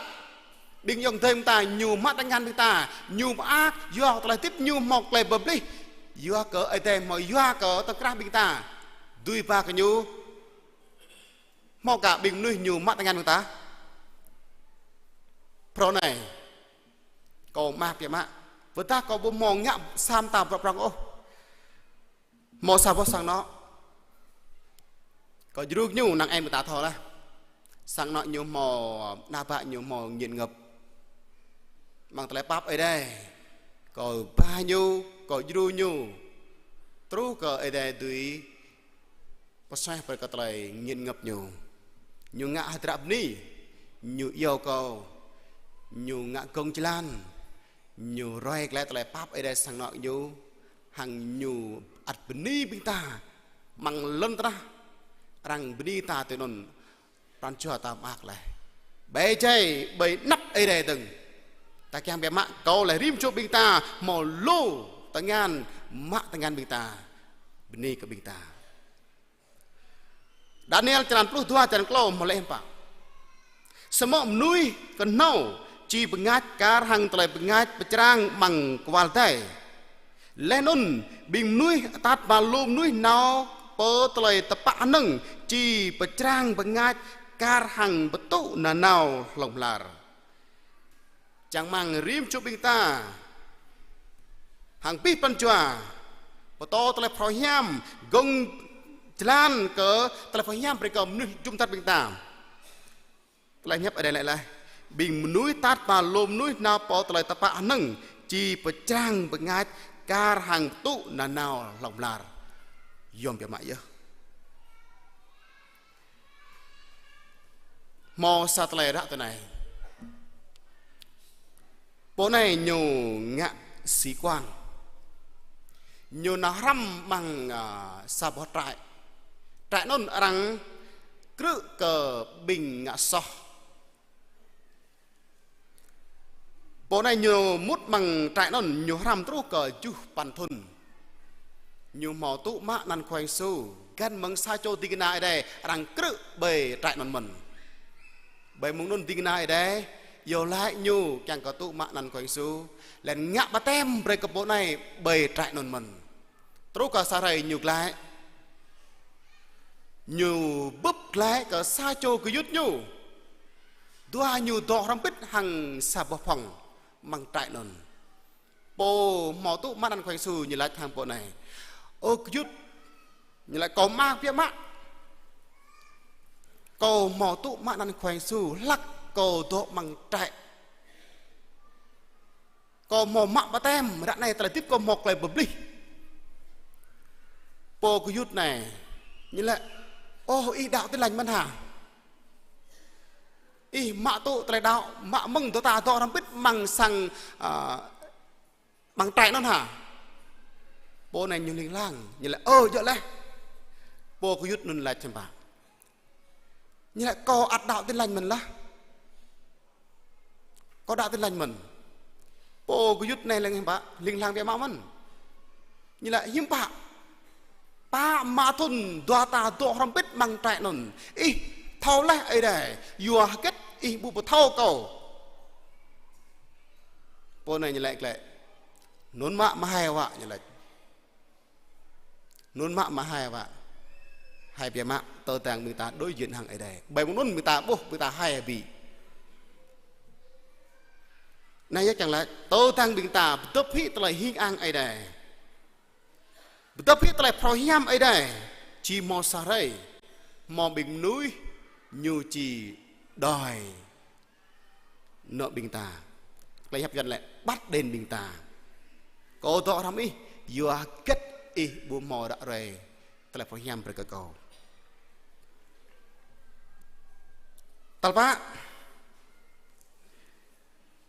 ƀing ayŏng adơi ƀing ta, ñu mă tơngan ƀing ta, ñu mơak, yua tơlơi hơdip ñu hmâo tơlơi pơplih. Yua kơ Ơi Adai hmâo yua kơ tơkrah ƀing ta dưi ba gơñu. Hmâo aka ƀing mơnuih ñu mă tơngan ƀing ta. Phrâo anai, kâo mơak biă mă. Ƀôdah kâo ƀu hmâo ngă sa mơta prŏng prŏng ôh. Hmâo sa boh sang anŏ. Kâo djru ñu năng ai mơta thâo laih. Sang anŏ ñu hmâo, ană bă ñu hmâo nghiện ngập amăng tơlơi pap Ơi Adai. Kâo ba ñu, kâo djru ñu. Truh kơ Ơi Adai dưi pơsuaih brơi kơ tơlơi nghiện ngập ñu. Ñu ngă hơdră bơni, ñu iâu kâo, ñu ngă gơ̆ng jơlan, ñu ruai glaĭ tơlơi pap Ơi Adai sang anŏ ñu, hăng ñu ăt bơni ƀing ta amăng lŏn tơnah, arăng bơni ta tui anŭn. pran jua ta mơak laih. Ƀơi jai, ƀơi anăp Ơi Adai dơ̆ng. Ta kiăng biă mă kâo laih rĭm čô ƀing ta hmâo lu tơngan, mă tơngan ƀing ta. Bơni kơ ƀing ta. Daniel črăn pluh dua, črăn klâo hmâo laĭ hiư̆m pă: Samơ̆ mơnuih kơhnâo či bơngač kar hăng tơlơi bơngač pơčrang amăng kual adai. Laih anŭn ƀing mơnuih atăt ba lu mơnuih nao pơ tơlơi tơpă hơnơ̆ng či pơčrang bơngač kar hăng pơtŭ nanao hlŏng lar. Čang rơmang rĭm čô ƀing ta hăng abih pran jua pơtô tơlơi phrâo hiam, gong jơlan kơ tơlơi phrâo hiam brơi kơ mơnuih jum dar ƀing ta. Tơlơi hiăp Ơi Adai laĭ laih: Ƀing mơnuih atăt ba lu mơnuih nao pơ tơlơi tơpă hơnơ̆ng či pơčrang bơngač kar hăng pơtŭ nanao hlŏng lar. Yôm biă mă yơh. Hmâo sa tơlơi ră tui anai. Pô anai ñu ngă sĩ quan. Ñu nao hrăm amăng, a, sa boh trại. Trại anŭn arăng krư̆ kơ ƀing ngă soh. Pô anai ñu mŭt amăng trại anŭn, ñu hrăm truh kơ tơjuh păn thŭn. Ñu hmâo tŭ mă anăn Khua Yang Yêsu, găn mơ̆ng sa čô ding kơna Ơi Adai arăng krư̆ ƀơi trại anŭn mơ̆n. Ƀơi mông anŭn ding kơna Ơi Adai iâu laĭ ñu kiăng kơ tŭ mă anăn Khua Yang Yêsu, laih anŭn ngă baptem brơi kơ pô anai ƀơi trại anŭn mơ̆n. Truh kơ sa hrơi ñu glaĭ. Ñu bưp glaĭ kơ sa čô gơyut ñu. Dua ñu dŏ hrŏm hơbĭt hăng sa boh phŏng amăng trại anŭn. Pô hmâo tŭ mă anăn Khua Yang Yêsu ñu laĭ hăng pô anai: Ơ gơyut, ñu laĭ, kâo mơak biă mă. Kâo hmâo tŭ mă anăn Khua Yang Yêsu hlăk kâo dŏ amăng trại. Kâo hmâo mă baptem, ră anai tơlơi hơdip kâo hmâo tơlơi pơblih. Pô gơyut anai ñu laĭ: Ơ, ih đaŏ Tin Lành mơ̆n hă? Ih mă tŭ tơlơi đaŏ, mă mơ̆ng dŏ ta dŏ hrŏm hơbĭt amăng sang, a, amăng trại anŭn hă? Pô anai ñu hling hlang, ñu laĭ: Ơ, djơ̆ laih. Pô gơyut anŭn laĭ hiư̆m pă? Ñu laĭ: Kâo ăt đaŏ Tin Lành mơ̆n lah. Kâo đaŏ Tin Lành mơ̆n. Pô gơyut anai laĭ hiư̆m pă? Hling hlang biă mă mơ̆n. Ñu laĭ: Hiư̆m pă? Pă rơma thŭn dua ta dŏ hrŏm hơbĭt amăng trại anŭn, ih thâo laih Ơi Adai, yua hơget ih ƀu pơthâo kâo? Pô anai ñu laĭ glaĭ: Anŭn mă mơhai wă, ñu laĭ. Anŭn mă mơhai wă. Hai biă mă, tơdang ƀing ta đối diện hăng Ơi Adai. Ƀơi mông anŭn ƀing ta ƀuh, ƀing ta hai abih. Anai yơh kiăng laĭ, tơdang ƀing ta pơdŏp hĭ tơlơi hing ang Ơi Adai, pơdŏp hĭ tơlơi phrâo hiam Ơi Adai, či hmâo sa hrơi, hmâo ƀing mơnuih ñu či đòi nợ ƀing ta. Tơlơi hiăp Yuan laĭ: Bắt đền ƀing ta. Kâo dŏ hrŏm ih, yua hơget ih ƀu hmâo ră ruai tơlơi phrâo hiam brơi kơ kâo? Tal pă,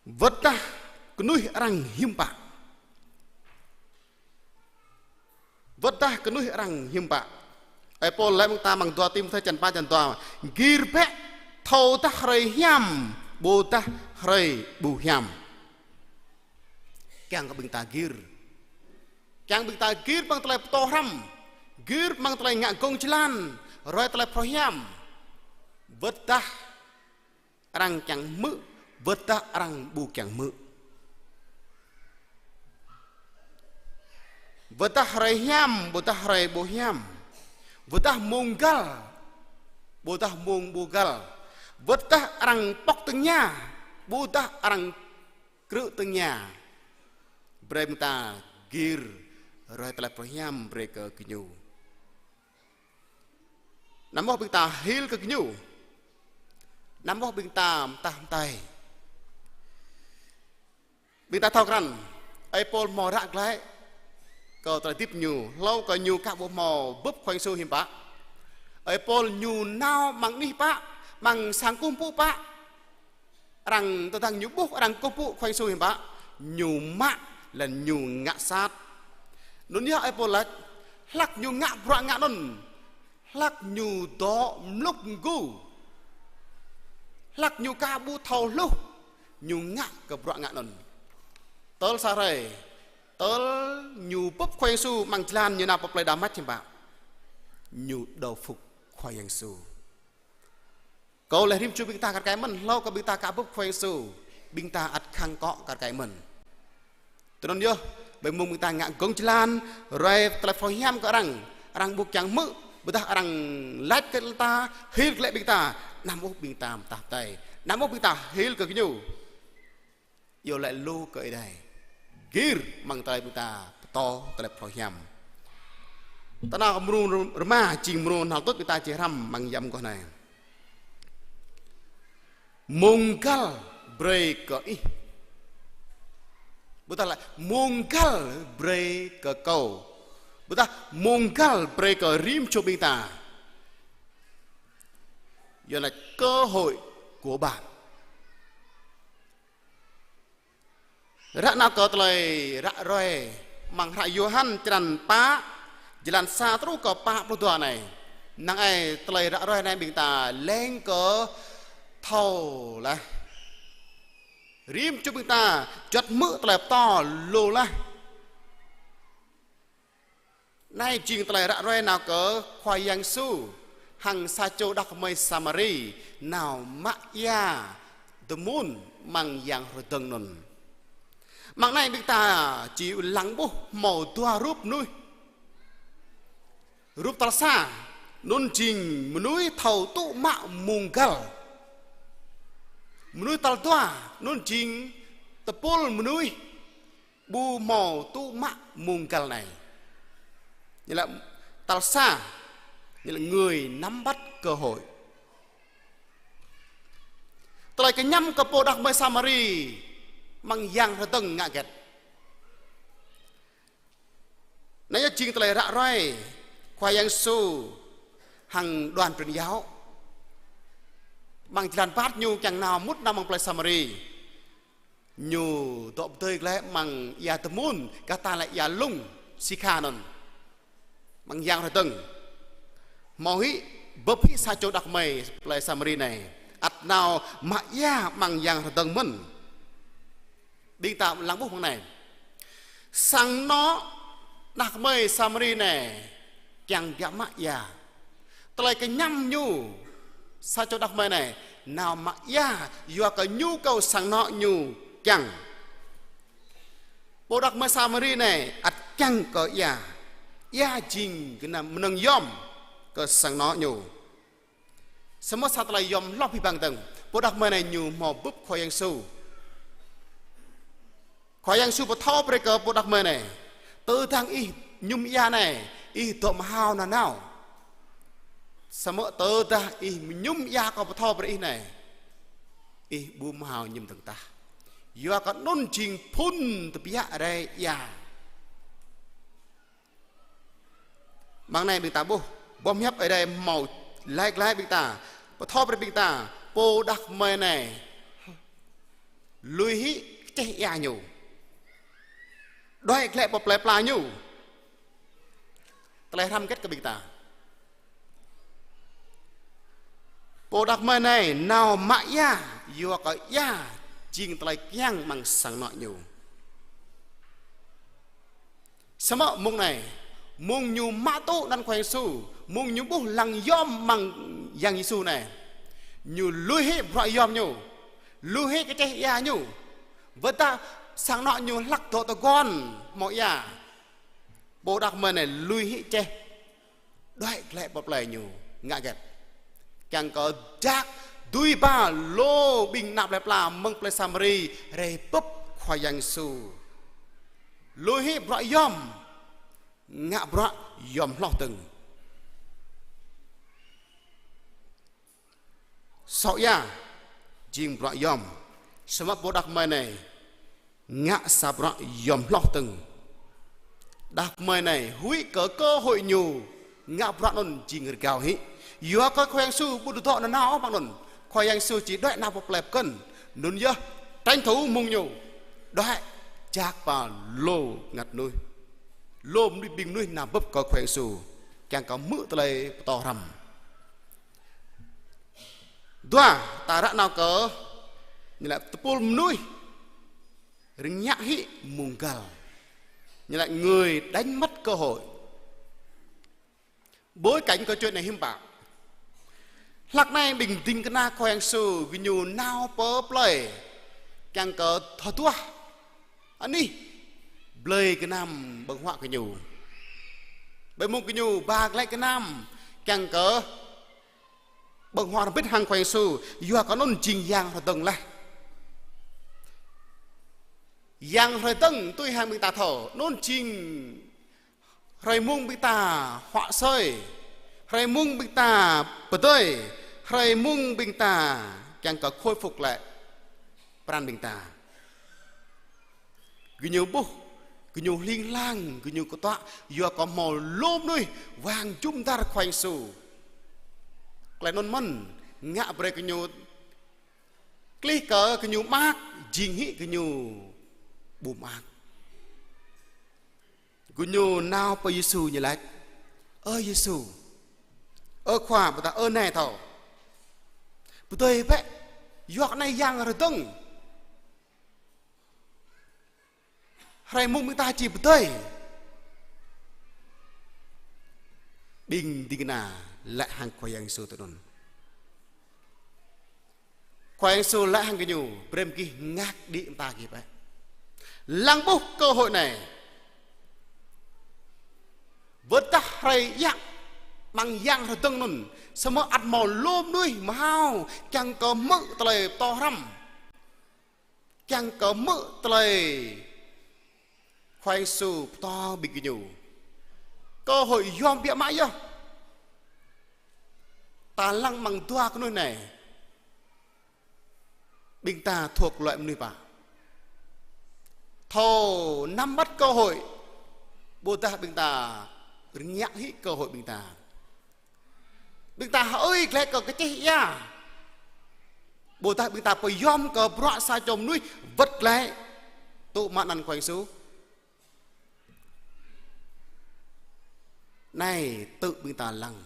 wơ̆t dah kơnuih arăng hiư̆m pă. Wơ̆t dah kơnuih arăng hiư̆m pă. Ơi Pôl laĭ mơ̆ng ta amăng dua Timôthê črăn pă črăn dua: Gir bĕ, thâodah hrơi hiam, ƀôdah hrơi ƀu hiam. Kiăng kơ ƀing ta gir. Kiăng ƀing ta gir amăng tơlơi pơtô hrăm. Gir amăng tơlơi ngă gong jơlan, ruai tơlơi phrâo hiam. Wơ̆t dah arăng kiăng hmư̆, wơ̆t dah arăng ƀu kiăng hmư̆. Wơ̆t dah hrơi hiam, ƀôdah hrơi ƀu hiam. Wơ̆t dah mông găl, ƀôdah mông ƀu găl. Wơ̆t dah arăng pŏk tơngia, ƀôdah arăng krư̆ tơngia. Brơi ƀing ta gir ruai tơlơi phrâo hiam brơi kơ gơñu. Anăm ôh ƀing ta hil kơ gơñu. Anăm ôh ƀing ta mơtah mơtai. Ƀing ta thâo krăn, ơi Pôl hmâo ră glaĭ kơ tơlơi hơdip ñu, hlâo kơ ñu aka ƀu hmâo bưp Khua Yang Yêsu hiư̆m pă. Ơi Pôl ñu nao amăng anih pă, amăng sang kơkuh pơpŭ pă. Arăng tơdang ñu ƀuh arăng kơkuh pơpŭ Khua Yang Yêsu hiư̆m pă, ñu mă laih anŭn ñu ngă sat. Anŭn yơh ơi Pôl laĭ, hlăk ñu ngă bruă ngă anŭn, hlăk ñu dŏ mlŭk mgu. Hlăk ñu aka ƀu thâo hluh, ñu ngă kơ bruă ngă anŭn. Tơl sa hrơi, tơl ñu bưp Khua Yang Yêsu amăng jơlan ñu nao pơ plei Đamas hiư̆m pă, ñu đầu phục Khua Yang Yêsu. Kâo laĭ rĭm čô ƀing ta kar kaĭ mơ̆n, hlâo kơ ƀing ta aka bưp Khua Yang Yêsu, ƀing ta ăt khăng akŏ kar kaĭ mơ̆n. Tui anŭn yơh, ƀơi mông ƀing ta ngă gơ̆ng jơlan, ruai tơlơi phrâo hiam kơ arăng, arăng ƀu kiăng hmư̆, ƀôdah arăng laĭ kơ ta, hil glaĭ ƀing ta, anăm ôh ƀing ta pơtah pơdai, anăm ôh ƀing ta hil kơ gơñu. Iâu laĭ lu kơ Ơi Adai, gir amăng tơlơi ƀing ta pơtô tơlơi phrâo hiam. Tơnah mrô rơma jing mrô hnal tuč ƀing ta či hrăm amăng yăm mơguah anai. Mông găl brơi kơ ih. Ƀôdah laĭ mông găl brơi kơ kâo. Ƀôdah mông găl brơi kơ rĭm čô ƀing ta. Yua anŭn cơ hội của bạn. Ră anai kơ tơlơi ră ruai amăng hră Yôhan črăn pă, jơlan sa truh kơ pă pluh dua anai. Năng ai tơlơi ră ruai anai ƀing ta leng kơ thâo laih. Rĭm čô ƀing ta juăt hmư̆ tơlơi pơtô lu laih. Anai jing tơlơi ră ruai nao kơ Khua Yang Yêsu hăng sa čô đah kơmơi Samari nao mă ia tơmŭn amăng yang hrơi dơ̆ng anŭn. Amăng anai ƀing ta či lăng ƀuh hmâo dua rup mơnuih. Rup tal sa, anŭn jing mơnuih thâo tŭ mă mông găl. Mơnuih tal dua, anŭn jing tơpul mơnuih ƀu hmâo tŭ mă mông găl anai. Nghĩa là tal sa, nghĩa là người nắm bắt cơ hội. Tơlơi kơñăm kơ pô đah kơmơi Samari amăng yang hrơi dơ̆ng ngă hơget? Anai yơh jing tơlơi ră ruai Khua Yang Yêsu hăng đoàn truyền giáo. Amăng jơlan rơbat ñu kiăng nao mŭt nao amăng plei Samari. Ñu dŏ pơdơi glaĭ amăng ia tơmŭn, kah ta laĭ ia lung Sikha anŭn. Amăng yang hrơi dơ̆ng. Hmâo hĭ, bưp hĭ sa čô đah kơmơi plei Samari anai. Ăt nao mă ia amăng yang hrơi dơ̆ng mơ̆n. Ƀing ta lăng ƀuh amăng anai. Sang anŏ đah kơmơi Samari anai kiăng biă mă ia. Tơlơi kơñăm ñu, sa čô đah kơmơi anai nao mă ia, yua kơ nhu cầu sang anŏ ñu kiăng. Pô đah kơmơi Samari anai ăt kiăng kơ ia. Ia jing gơnam mơnơ̆ng yom kơ sang anŏ ñu. Samơ̆ sa tơlơi yom hloh abih bang dơ̆ng. Pô đah kơmơi anai ñu hmâo bưp Khua Yang Yêsu. Khua Yang Yêsu pơthâo brơi kơ pô đah kơmơi anai. Tơdang ih mơñum ia anai, ih dŏ mơhao nanao. Samơ̆ tơdah ih mơñum ia kâo pơthâo brơi ih anai, ih ƀu mơhao mơñum dơ̆ng tah. Yua kơ anŭn jing phŭn tơbiă rai ia. Amăng anai ƀing ta ƀuh, boh hiăp Ơi Adai hmâo laĭ glaĭ ƀing ta, pơthâo brơi ƀing ta, pô đah kơmơi anai lui hĭ kơčeh ia ñu. Đuaĭ glaĭ pơ plei pla ñu. Tơlơi hrăm hơget kơ ƀing ta? Pô đah kơmơi anai nao mă ia, yua kơ ia jing tơlơi kiăng amăng sang anŏ ñu. Samơ̆ mông anai, mông ñu mă tŭ anăn Khua Yang Yêsu, mông ñu ƀuh lăng yom amăng Yang Yêsu anai. Ñu lui hĭ bruă yom ñu, lui hĭ kơčeh ia ñu. Wơ̆t tơdah sang anŏ ñu hlăk dŏ tơguan hmâo ia, pô đah kơmơi anai lui hĭ čeh. Đuaĭ glaĭ pơ plei ñu, ngă hơget? Kiăng kơ jak dưi ba lu ƀing ană plei pla mơ̆ng plei Samari rai bưp Khua Yang Yêsu. Lui hĭ bruă yom, ngă bruă yom hloh dơ̆ng. Sŏ ia jing bruă yom. Samơ̆ pô đah kơmơi anai ngă sa bruă yom hloh dơ̆ng. Đah kơmơi anai huĭ kơ cơ hội ñu ngă bruă anŭn jing rơgao hĭ. Yua kơ Khua Yang Yêsu ƀu dŏ nanao ôh amăng anŭn. Khua Yang Yêsu či đuaĭ nao pơ plei pơkŏn. Anŭn yơh, tranh thủ mông ñu đuaĭ jak ba lu ngăt mơnuih. Lu mơnuih, ƀing mơnuih nao bưp kơ Khua Yang Yêsu. Kiăng kơ hmư̆ tơlơi pơtô hrăm. Dua, ta ră nao kơ, ñu laĭ tơpul mơnuih rơngiă hĭ mông găl. Ñu laĭ người đánh mất cơ hội. Bối cảnh câu chuyện anai hiư̆m pă? Hlăk anai ƀing ding kơna Khua Yang Yêsu gơñu nao pơ plơi kiăng kơ thâo duah anih blơi gơnam ƀơ̆ng huă gơñu. Ƀơi mông gơñu ba glaĭ gơnam kiăng kơ ƀơ̆ng huă hrŏm hơbĭt hăng Khua Yang Yêsu, yua kơ anŭn jing yang hrơi dơ̆ng laih. Yang hrơi dơ̆ng tui hăng ƀing ta thâo, anŭn jing hrơi mông ƀing ta huă asơi, hrơi mông ƀing ta pơdơi, hrơi mông ƀing ta kiăng kơ khôi phục lại pran ƀing ta. Gơñu ƀuh, gơñu hling hlang, gơñu kơtuă, yua kơ hmâo lu mơnuih wang jum dar Khua Yang Yêsu. Tơlơi anŭn mơ̆n ngă brơi gơñu klih kơ gơñu mơak, jing hĭ gơñu ƀu mơak. Gơñu nao pơ Yêsu ñu laĭ: Ơ Yêsu, ơ Khua, ƀôdah ơ nai thâo, pơdơi bĕ, yua kơ anai yang hrơi dơ̆ng. Hrơi mông ƀing ta či pơdơi. Ƀing ding kơna laĭ hăng Khua Yang Yêsu tui anŭn. Khua Yang Yêsu laĭ hăng gơñu: Brơi mơ̆ng gih ngă đĭ mơta gih bĕ. Lăng ƀuh cơ hội anai. Wơ̆t tơdah hrơi djă̱ ƀăng yang hrơi dơ̆ng anŭn, samơ̆ ăt hmâo lu mơnuih mơhao kiăng kơ hmư̆ tơlơi pơtô hrăm, kiăng kơ hmư̆ tơlơi Khua Yang Yêsu pơtô ƀing gơñu. Cơ hội yom biă mă yơh. Ta lăng ƀăng dua kơnuih anai. Ƀing ta thuộc loại mơnuih pă? Thâo nắm bắt cơ hội, ƀôdah ƀing ta rơngiă hĭ cơ hội ƀing ta? Ƀing ta hơơi glaĭ kơ kơčeh ia, ƀôdah ƀing ta pơyom kơ bruă sa čô mơnuih wơ̆t glaĭ tŭ mă anăn Khua Yang Yêsu? Anai tŭ ƀing ta lăng.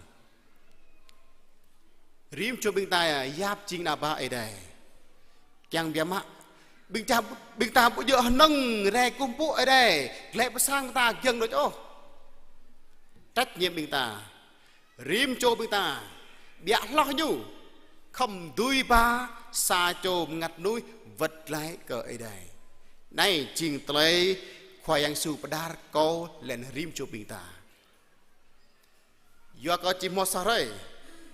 Rĭm čô ƀing ta yap jing ană bă Ơi Adai. Kiăng biă mă, ƀing ta, ƀing ta ƀu djơ̆ hơnơ̆ng rai kơkuh pơpŭ Ơi Adai, glaĭ pơ sang ta giŏng đôč ôh. Trách nhiệm ƀing ta, rĭm čô ƀing ta, biă hloh ñu, khŏm dưi ba sa čô mơngăt mơnuih wơ̆t glaĭ kơ Ơi Adai. Anai jing tơlơi Khua Yang Yêsu pơđar kơ lĕ rĭm čô ƀing ta. Yua kơ či hmâo sa hrơi,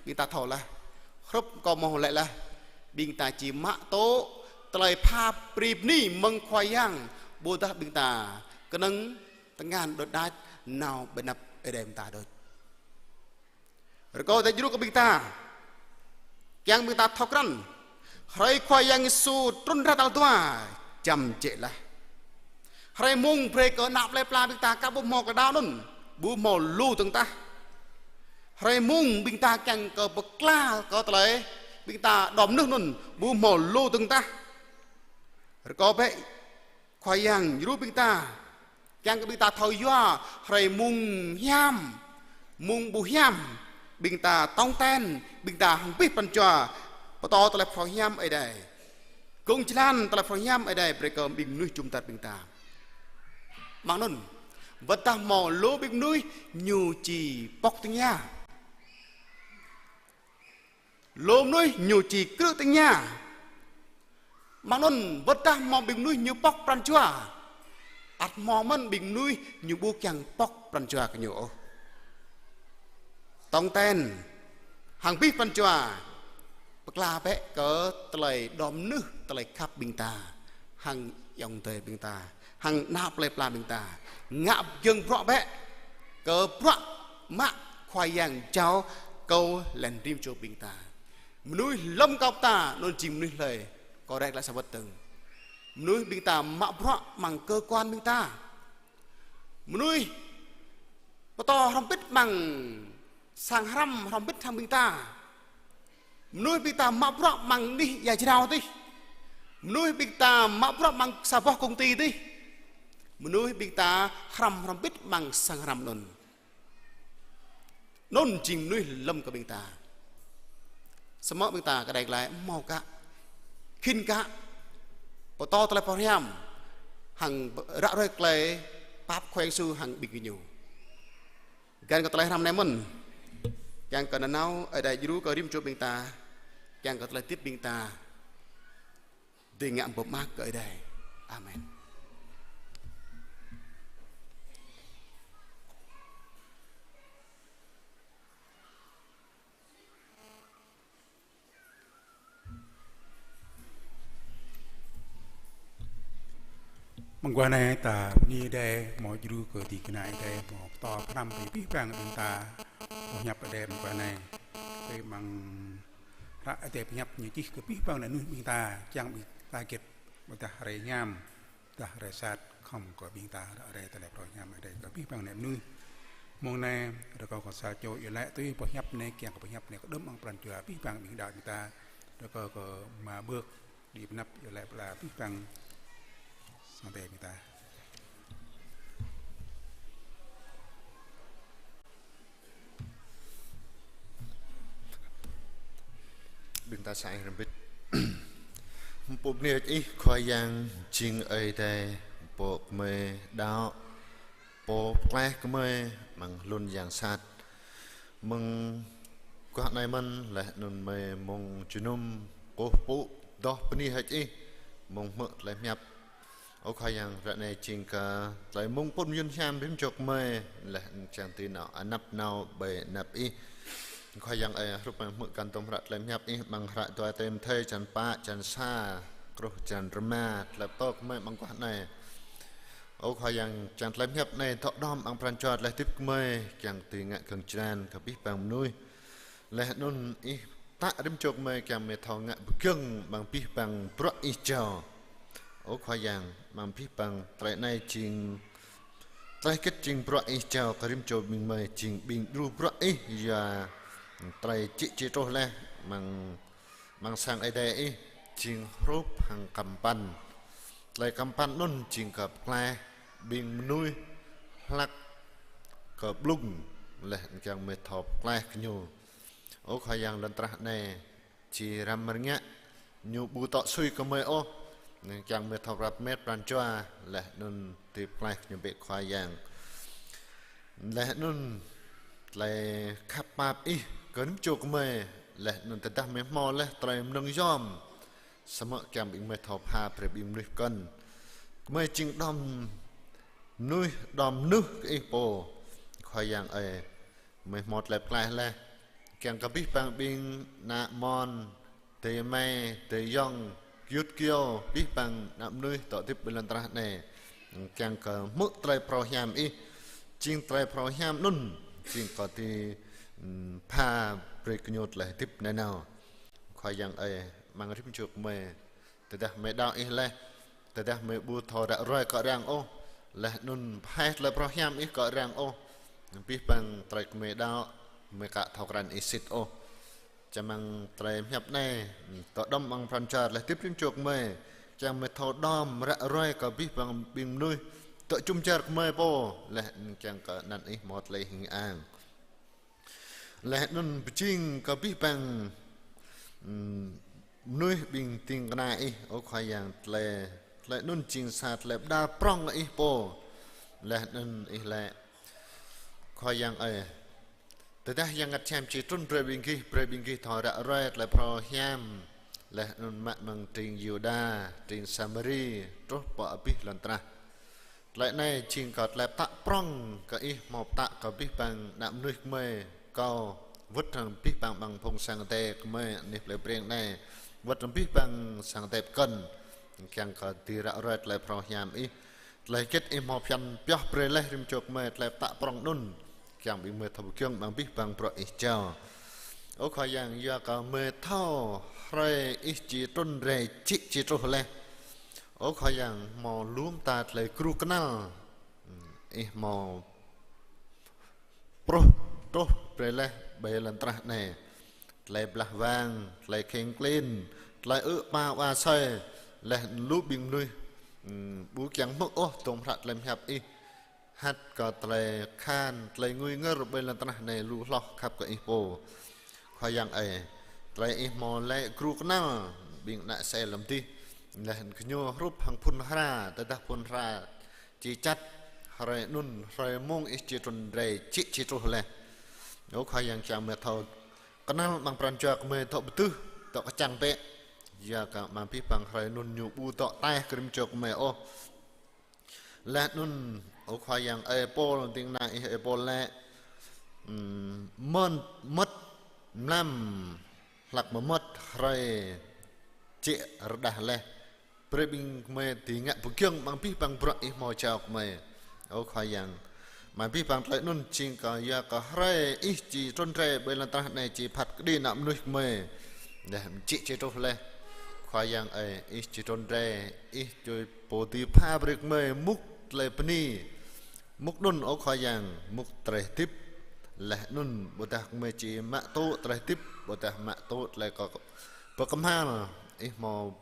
ƀing ta thâo laih. Hrup kâo hmâo laĭ laih, ƀing ta či mă tŭ tơlơi pha brơi bơni mơ̆ng Khua Yang, ƀôdah ƀing ta kơnơ̆ng tơngan đôč đač nao ƀơi anăp Ơi Adai mơta đôč. Rơkâo Ơi Adai djru kơ ƀing ta, kiăng ƀing ta thâo krăn, hrơi Khua Yang Yêsu trŭn rai tal dua, jăm jĕ laih. Hrơi mông brơi kơ ană plơi pla ƀing ta aka ƀu hmâo kơđao anŭn, ƀu hmâo lu dơ̆ng tah. Hrơi mông ƀing ta kiăng kơ pơkla kơ tơlơi ƀing ta đom mơnuih anŭn, ƀu hmâo lu dơ̆ng tah. Rơkâo bĕ Khua Yang djru ƀing ta, kiăng kơ ƀing ta thâo yua hrơi mông hiam, mông ƀu hiam, ƀing ta tong ten, ƀing ta hăng abih pran jua pơtô tơlơi phrâo hiam Ơi Adai. Gong jơlan tơlơi phrâo hiam Ơi Adai brơi kơ ƀing mơnuih jum dar ƀing ta. Mơ̆ng anŭn, wơ̆t tơdah hmâo lu ƀing mơnuih ñu či pŏk tơngia. Lu mơnuih ñu či krư̆ tơngia. Mơ̆ng anŭn wơ̆t tơdah hmâo ƀing mơnuih ñu pŏk pran jua, ăt hmâo mơ̆n ƀing mơnuih ñu ƀu kiăng pŏk pran jua kơ ñu ôh. Tong ten, hăng abih pran jua, pơkla bĕ kơ tơlơi đom mơnuih, tơlơi khăp ƀing ta, hăng ayŏng adơi ƀing ta, hăng ană plơi pla ƀing ta. Ngă giŏng bruă bĕ kơ bruă mă Khua Yang jao kơ lĕ rĭm čô ƀing ta. Mơnuih lŏm kơ ta, anŭn jing mơnuih hlơi, kâo rek lăi sa wơ̆t dơ̆ng. Mơnuih ƀing ta mă bruă amăng cơ quan ƀing ta. Mơnuih pơtô hrŏm hơbĭt amăng sang hrăm hrŏm hơbĭt hăng ƀing ta. Mơnuih ƀing ta mă bruă amăng anih ia jrao adih. Mơnuih ƀing ta mă bruă amăng sa boh công ty adih. Mơnuih ƀing ta hrăm hrŏm hơbĭt amăng sang hrăm anŭn. Anŭn jing mơnuih lŏm kơ ƀing ta. Samơ̆ ƀing ta kơđai glaĭ hmâo kă, khĭn kă, pơtô tơlơi pơhiăp, hăng ră ruai tơlơi pap Khua Yang Yêsu hăng ƀing gơñu. Găn kơ tơlơi hrăm anai mơ̆n, kiăng kơ nanao Ơi Adai djru kơ rĭm čô ƀing ta, kiăng kơ tơlơi hơdip ƀing ta dưi ngă pơmơak kơ Ơi Adai. Amen. Mơguah anai ta bơni Ơi Adai hmâo djru kơ ding kơna Ơi Adai hmâo pơtô pơhrăm brơi abih bang ƀing ta boh hiăp Ơi Adai mơguah anai. Brơi amăng hră Ơi Adai pơhiăp ñu čih kơ abih bang ană mơnuih ƀing ta, kiăng ƀing ta hơget, ƀôdah hrơi hiam, dah rai sat khŏm kơ ƀing ta ră ruai tơlơi phrâo hiam Ơi Adai kơ abih bang ană mơnuih. Mông anai, rơkâo kơ sa čô iâu laĭ tui boh hiăp anai kiăng kơ boh hiăp anai kơđŏm amăng pran jua abih bang ƀing đaŏ ƀing ta. Rơkâo kơ Ama Bơk đĭ pơanăp iâu laĭ pơala abih bang sang Ơi Adai ƀing ta. Ƀing ta sơai hrŏm hơbĭt. Pô bơni hơơč Ih Khua Yang jing Ơi Adai, Pô gơmơi đaŏ, Pô pơklaih gơmơi amăng hlŭn yang sat. Mơguah anai mơ̆n laih anŭn gơmơi mơ̆ng jơnum kơkuh pơpŭ, dŏ bơni hơơč Ih mơ̆ng hmư̆ tơlơi pơhiăp. Ơ Khua Yang, ră anai jing kơ tơlơi mơ̆ng phŭn mơyŭn hiam rĭm čô gơmơi, laih anŭn čang ti nao anăp nao ƀơi anăp Ih. Khua Yang ơi, hrup hăng hmư̆ găn tŏm hră tơlơi pơhiăp Ih amăng hră dua Timôthê črăn pă, črăn sa truh črăn rơma, tơlơi pơtô gơmơi amăng guah anai. Ơ Khua Yang, čang tơlơi pơhiăp anai dŏ đŏm amăng pran jua tơlơi hơdip gơmơi, kiăng dưi ngă gơ̆ng jơlan kơ abih bang mơnuih. Laih anŭn Ih tă rĭm čô gơmơi kiăng gơmơi thâo ngă pơgiŏng amăng abih bang bruă Ih jao. Ơ Khua Yang, amăng abih bang tơlơi anai jing tơlơi hơget jing bruă Ih jao kơ rĭm čô ƀing gơmơi, jing ƀing djru bruă Ih, yua tơlơi čĭ či truh laih amăng, amăng sang Ơi Adai Ih, jing hrup hăng kơmpăn. Tơlơi kơmpăn anŭn jing kơ pơklaih ƀing mơnuih hlak kơ blung, laih anŭn kiăng gơmơi thâo pơklaih gơñu. Ơ Khua Yang, lŏn tơnah anai či răm rơngiă, ñu ƀu dŏ sui kơ gơmơi ôh, anŭn kiăng gơmơi thâo prăp met pran jua, laih anŭn dưi pơklaih gơñu bĕ Khua Yang. Laih anŭn tơlơi khăp pap Ih kơ rĭm čô gơmơi, laih anŭn tơdah gơmơi hmâo laih tơlơi mơnơ̆ng yom, samơ̆ kiăng ƀing gơmơi thâo pha brơi ƀing mơnuih pơkŏn. Gơmơi jing đom mơnuih, đom mơnuih kơ Ih pô. Khua Yang ơi, gơmơi hmâo tơlơi pơklaih laih. Kiăng kơ abih bang ƀing ană amôn, adơi amai, adơi ayŏng, gơyut gơyâo, abih bang ană mơnuih dŏ hơdip ƀơi lŏn tơnah anai, kiăng kơ hmư̆ tơlơi phrâo hiam Ih. Jing tơlơi phrâo hiam anŭn jing kơ dưi, ưm, pha brơi kơ gơñu tơlơi hơdip nanao. Khua Yang ơi, amăng rĭm čô gơmơi, tơdah gơmơi đaŏ Ih laih, tơdah gơmơi ƀu thâo ră ruai kơ arăng ôh, laih anŭn pơhaih tơlơi phrâo hiam Ih kơ arăng ôh, abih bang tơlơi gơmơi đaŏ, gơmơi aka thâo krăn Ih sĭt ôh. Čang amăng tơlơi pơhiăp anai, dŏ đŏm amăng pran jua tơlơi hơdip rĭm čô gơmơi, kiăng gơmơi thâo đom ră ruai kơ abih bang ƀing mơnuih dŏ jum dar gơmơi pô, laih anŭn kiăng kơ anăn Ih hmâo tơlơi hing ang. Laih anŭn pơjing kơ abih bang, ưm, mơnuih ƀing ding kơna Ih, ơ Khua Yang, tơlơi, tơlơi anŭn jing sa tơlơi pơđar prŏng kơ Ih pô. Laih anŭn Ih laĭ: Khua Yang ơi, tơdah Yang Bơngăt Hiam či trŭn brơi ƀing gih, brơi ƀing gih thâo ră ruai tơlơi phrâo hiam, laih anŭn mă mơ̆ng tring Yuđa, tring Samari, truh pơ abih lŏn tơnah. Tơlơi anai jing kơ tơlơi pơtă prŏng kơ Ih hmâo pơtă kơ abih bang ană mơnuih gơmơi, kâo wơ̆t hăng abih bang amăng phung sang Ơi Adai gơmơi anih plei Breng anai, wơ̆t hăng abih bang sang Ơi Adai pơkŏn, kiăng kơ dưi ră ruai tơlơi phrâo hiam Ih. Tơlơi hơget Ih hmâo phiăn pioh brơi laih rĭm čô gơmơi tơlơi pơtă prŏng anŭn, kiăng ƀing gơmơi thâo pơgiŏng amăng abih bang bruă Ih jao. Ơ Khua Yang, yua kơ gơmơi thâo hrơi Ih či trŭn rai čĭ či truh laih. Ơ Khua Yang, hmâo lu mơta tơlơi gru kơnăl Ih hmâo pruh truh brơi laih ƀơi lŏn tơnah anai. Tơlơi blah wang, tơlơi kheng klin, tơlơi ư̆ pa wa asơi, laih lu ƀing mơnuih, ưm, ƀu kiăng hmư̆ ôh tŏm hră tơlơi pơhiăp Ih. Hăt kơ tơlơi khan, tơlơi ngui ngơr ƀơi lŏn tơnah anai lu hloh khăp kơ Ih pô. Khua Yang ơi, Tơlơi ih hmâo laĭ gru kơnăl ƀing ană Israel lơ̆m adih. Laih anŭn gơñu hrup hăng phŭn hra, tơdah phŭn hra či čăt, hrơi anŭn, hrơi mông ih či trŭn rai, či, či truh laih. Ơ Khua Yang, kiăng mơi thâo kơnăl amăng pran jua gơmơi dŏ pơtŭ, dŏ kơčăng bĕ. Yua kơ amăng abih bang hrơi anŭn ñu ƀu dŏ taih kơ rĭm čô gơmơi ôh. Laih anŭn, ơ Khua Yang ơi, Pôl, ding kơna ih ơi Pôl laĭ, ưm, mơ̆n mơ̆t mlam hlăk mơmơ̆t hrơi či rơđah laih. Brơi ƀing gơmơi dưi ngă pơgiŏng amăng abih bang bruă ih hmâo jao gơmơi. Ơ Khua Yang, amăng abih bang tơlơi anŭn jing kơ yua kơ hrơi ih či trŭn rai ƀơi lŏn tơnah anai či phat kơđi ană mơnuih gơmơi. Laih či či truh laih. Khua Yang ơi, ih či trŭn rai, ih či pô dưi pha brơi gơmơi mŭk tơlơi bơni. Mŭk anŭn ơ Khua Yang, mŭk tơlơi hơdip. Laih anŭn ƀôdah gơmơi či mă tŭ tơlơi hơdip, ƀôdah mă tŭ tơlơi kơ pơkơhma̱l ih hmâo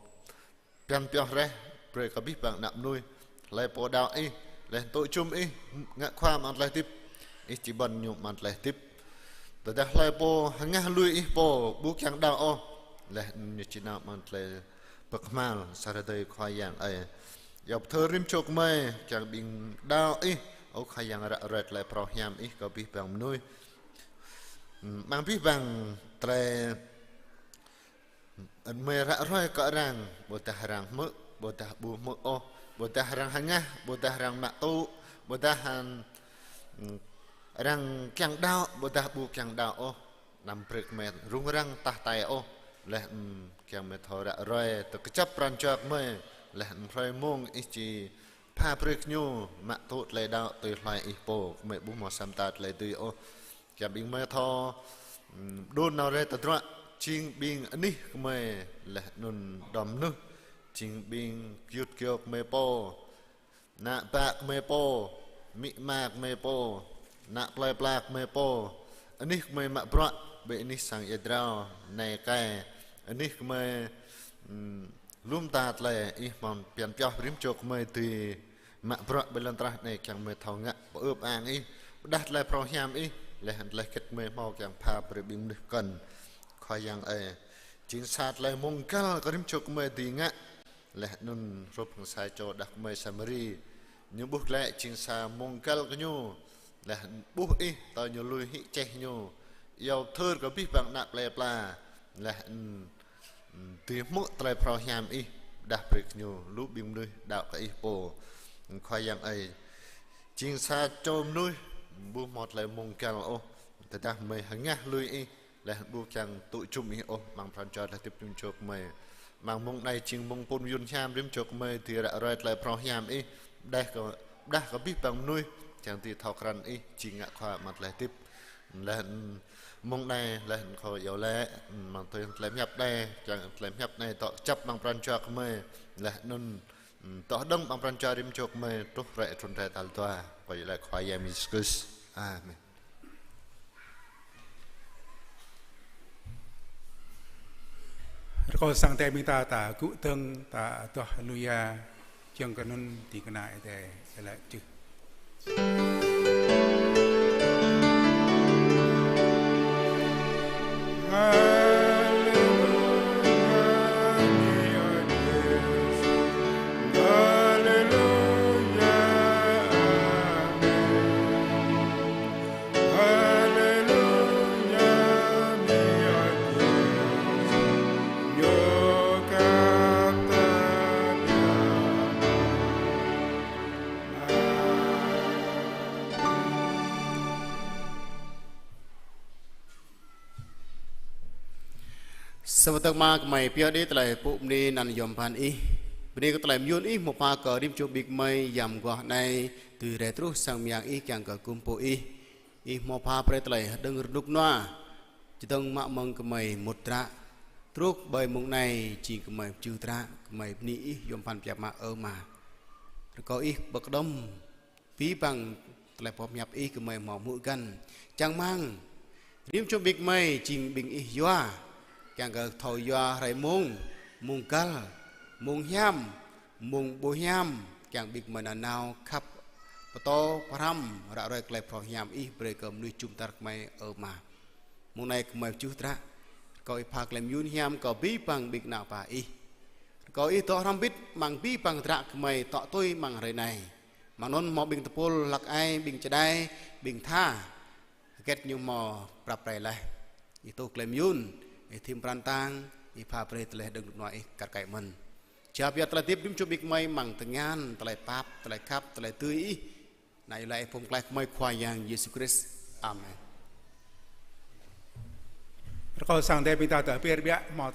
pơhiăp pioh rai brơi kơ abih bang ană mơnuih. Hlơi pô đaŏ ih, laih tŭ jum ih, ngă khua amăng tơlơi hơdip, ih či ƀuăn ñu amăng tơlơi hơdip. Tơdah hlơi pô hơngah lui ih pô ƀu kiăng đaŏ ôh, laih anŭn ñu či nao amăng tơlơi pơkơhma̱l sa hrơi tơdơi. Khua Yang ơi, iâu pơthâo rĭm čô gơmơi kiăng ƀing đaŏ ih, ơ Khua Yang, ră ruai tơlơi phrâo hiam ih kơ abih bang mơnuih. Amăng abih bang tơlơi gơmơi ră ruai kơ arăng, ƀôdah arăng hmư̆, ƀôdah ƀu hmư̆ ôh, ƀôdah arăng hơngah, ƀôdah arăng mă tŭ, ƀôdah, ưm, arăng kiăng đaŏ, ƀôdah ƀu kiăng đaŏ ôh. Anăm brơi gơmơi rŭng răng tah hơtai ôh. Laih, ưm, kiăng mơi thâo ră ruai tơlơi kơjăp pran jua gơmơi. Laih, ưm, hrơi mông ih či pha brơi kơ ñu mă tŭ tơlơi đaŏ tui hloi ih pô, gơmơi ƀu hmâo sa mơta tơlơi dưi ôh. Kiăng ƀing gơmơi thâo, ưm, đôn nao rai tơdruă, jing ƀing anih gơmơi, laih anŭn đom mơnuih, jing ƀing gơyut gơyâo gơmơi pô, ană bă gơmơi pô, amĭ ama gơmơi pô, ană plơi pla gơmơi pô, anih gơmơi mă bruă, ƀơi anih sang ia drao, nai kai, anih gơmơi, ưm, lŏm ta tơlơi ih hmâo pơhiăp pioh rĭm čô gơmơi dưi mă bruă ƀơi lŏn tơnah anai kiăng mơi thâo ngă pơư pơang ih, pơrơđah tơlơi phrâo hiam ih, laih anŭn tơlơi hơget gơmơi hmâo kiăng pha brơi ƀing mơnuih kŏn. Khua Yang ơi, jing sa tơlơi mông găl kơ rĭm čô gơmơi dưi ngă, laih anŭn hrup hăng sa čô đah kơmơi Samari. Ñu ƀuh glaĭ jing sa mông găl kơ ñu, laih ƀuh ih, tơl ñu lui hĭ čeh ñu, iâu pơthâo kơ abih bang ană plơi pla, laih anŭn dưi hmư̆ tơlơi phrâo hiam ih, pơrơđah brơi kơ ñu, lu ƀing mơnuih đaŏ kơ ih pô. Khua Yang ơi, jing sa čô mơnuih ƀu hmâo tơlơi mông găl ôh, tơdah gơmơi hơngah lui ih, laih ƀu kiăng tŭ jum ih ôh amăng pran jua tơlơi hơdip rĭm čô gơmơi. Amăng mông anai jing mông pŭn mơyŭn hiam rĭm čô gơmơi dưi ră ruai tơlơi phrâo hiam ih, pơrơđah kơ, pơrơđah kơ abih bang mơnuih, kiăng dưi thâo krăn ih, jing ngă khua amăng tơlơi hơdip. Laih, ưm, mông anai, laih anŭn kâo iâu laĭ, ưm, amăng tui tơlơi pơhiăp anai, kiăng tơlơi pơhiăp anai dŏ kơjăp amăng pran jua gơmơi, laih anŭn, ưm, dŏ hơđơ̆ng amăng pran jua rĭm čô gơmơi, truh hrơi trŭn rai tal dua. Kâo iâu laĭ Khua Yang Yêsu Krist. Amen. Rơkâo sang Ơi Adai ƀing ta, ta gŭ dơ̆ng, ta adoh Haleluya, kiăng kơ anŭn ding kơna Ơi Adai, ta laĭ čư̆. Sa wơ̆t tơ̆ng Ama, gơmơi pioh đĭ tơlơi pŭ bơni anăn yom pơphan Ih. Bơni kơ tơlơi mơyun Ih hmâo pha kơ rĭm čô ƀing gơmơi yam mơguah anai, tui rai truh sang mơyang Ih kiăng kơ gum pơpŭ Ih. Ih hmâo pha brơi tơlơi hơđơ̆ng rơnŭk rơnua, čơdơ̆ng mă mơ̆ng gơmơi mŭt dră. Truh ƀơi mông anai jing gơmơi pơjưh dră, gơmơi bơni Ih yom pơphan biă mă ơ Ama. Rơkâo Ih pơkơđŏm abih bang tơlơi pơhiăp Ih gơmơi hmâo hmư̆ găn. Čang rơmang rĭm čô ƀing gơmơi jing ƀing Ih yua, kiăng kơ thâo yua hrơi mông, mông găl, mông hiam, mông ƀu hiam, kiăng ƀing gơmơi nanao khăp, pơtô, pơhrăm, ră ruai tơlơi phrâo hiam Ih brơi kơ mơnuih jum dar gơmơi ơ Ama. Mông anai gơmơi pơjưh dră. Rơkâo Ih pha tơlơi mơyun hiam kơ abih bang ƀing ană bă Ih. Rơkâo Ih dŏ hrŏm hơbĭt amăng abih bang tơdră gơmơi tŏ tui amăng hrơi anai. Amăng anŭn hmâo ƀing tơpul hlăk ai, ƀing čơđai, ƀing tha. Hơget ñu hmâo prăp rai laih. Ih tŭ tơlơi mơyun, Ih thim pran tang, Ih pha brơi tơlơi hơđơ̆ng rơnua Ih kar kaĭ mơ̆n. Jao pioh tơlơi hơdip rĭm čô ƀing gơmơi amăng tơngan, tơlơi pap, tơlơi khăp, tơlơi dưi Ih. Anăn iâu laĭ Ih pơklaih gơmơi Khua Yang Yêsu Krist. Amen. Rơkâo sang Ơi Adai ƀing ta tơpir biă hmâo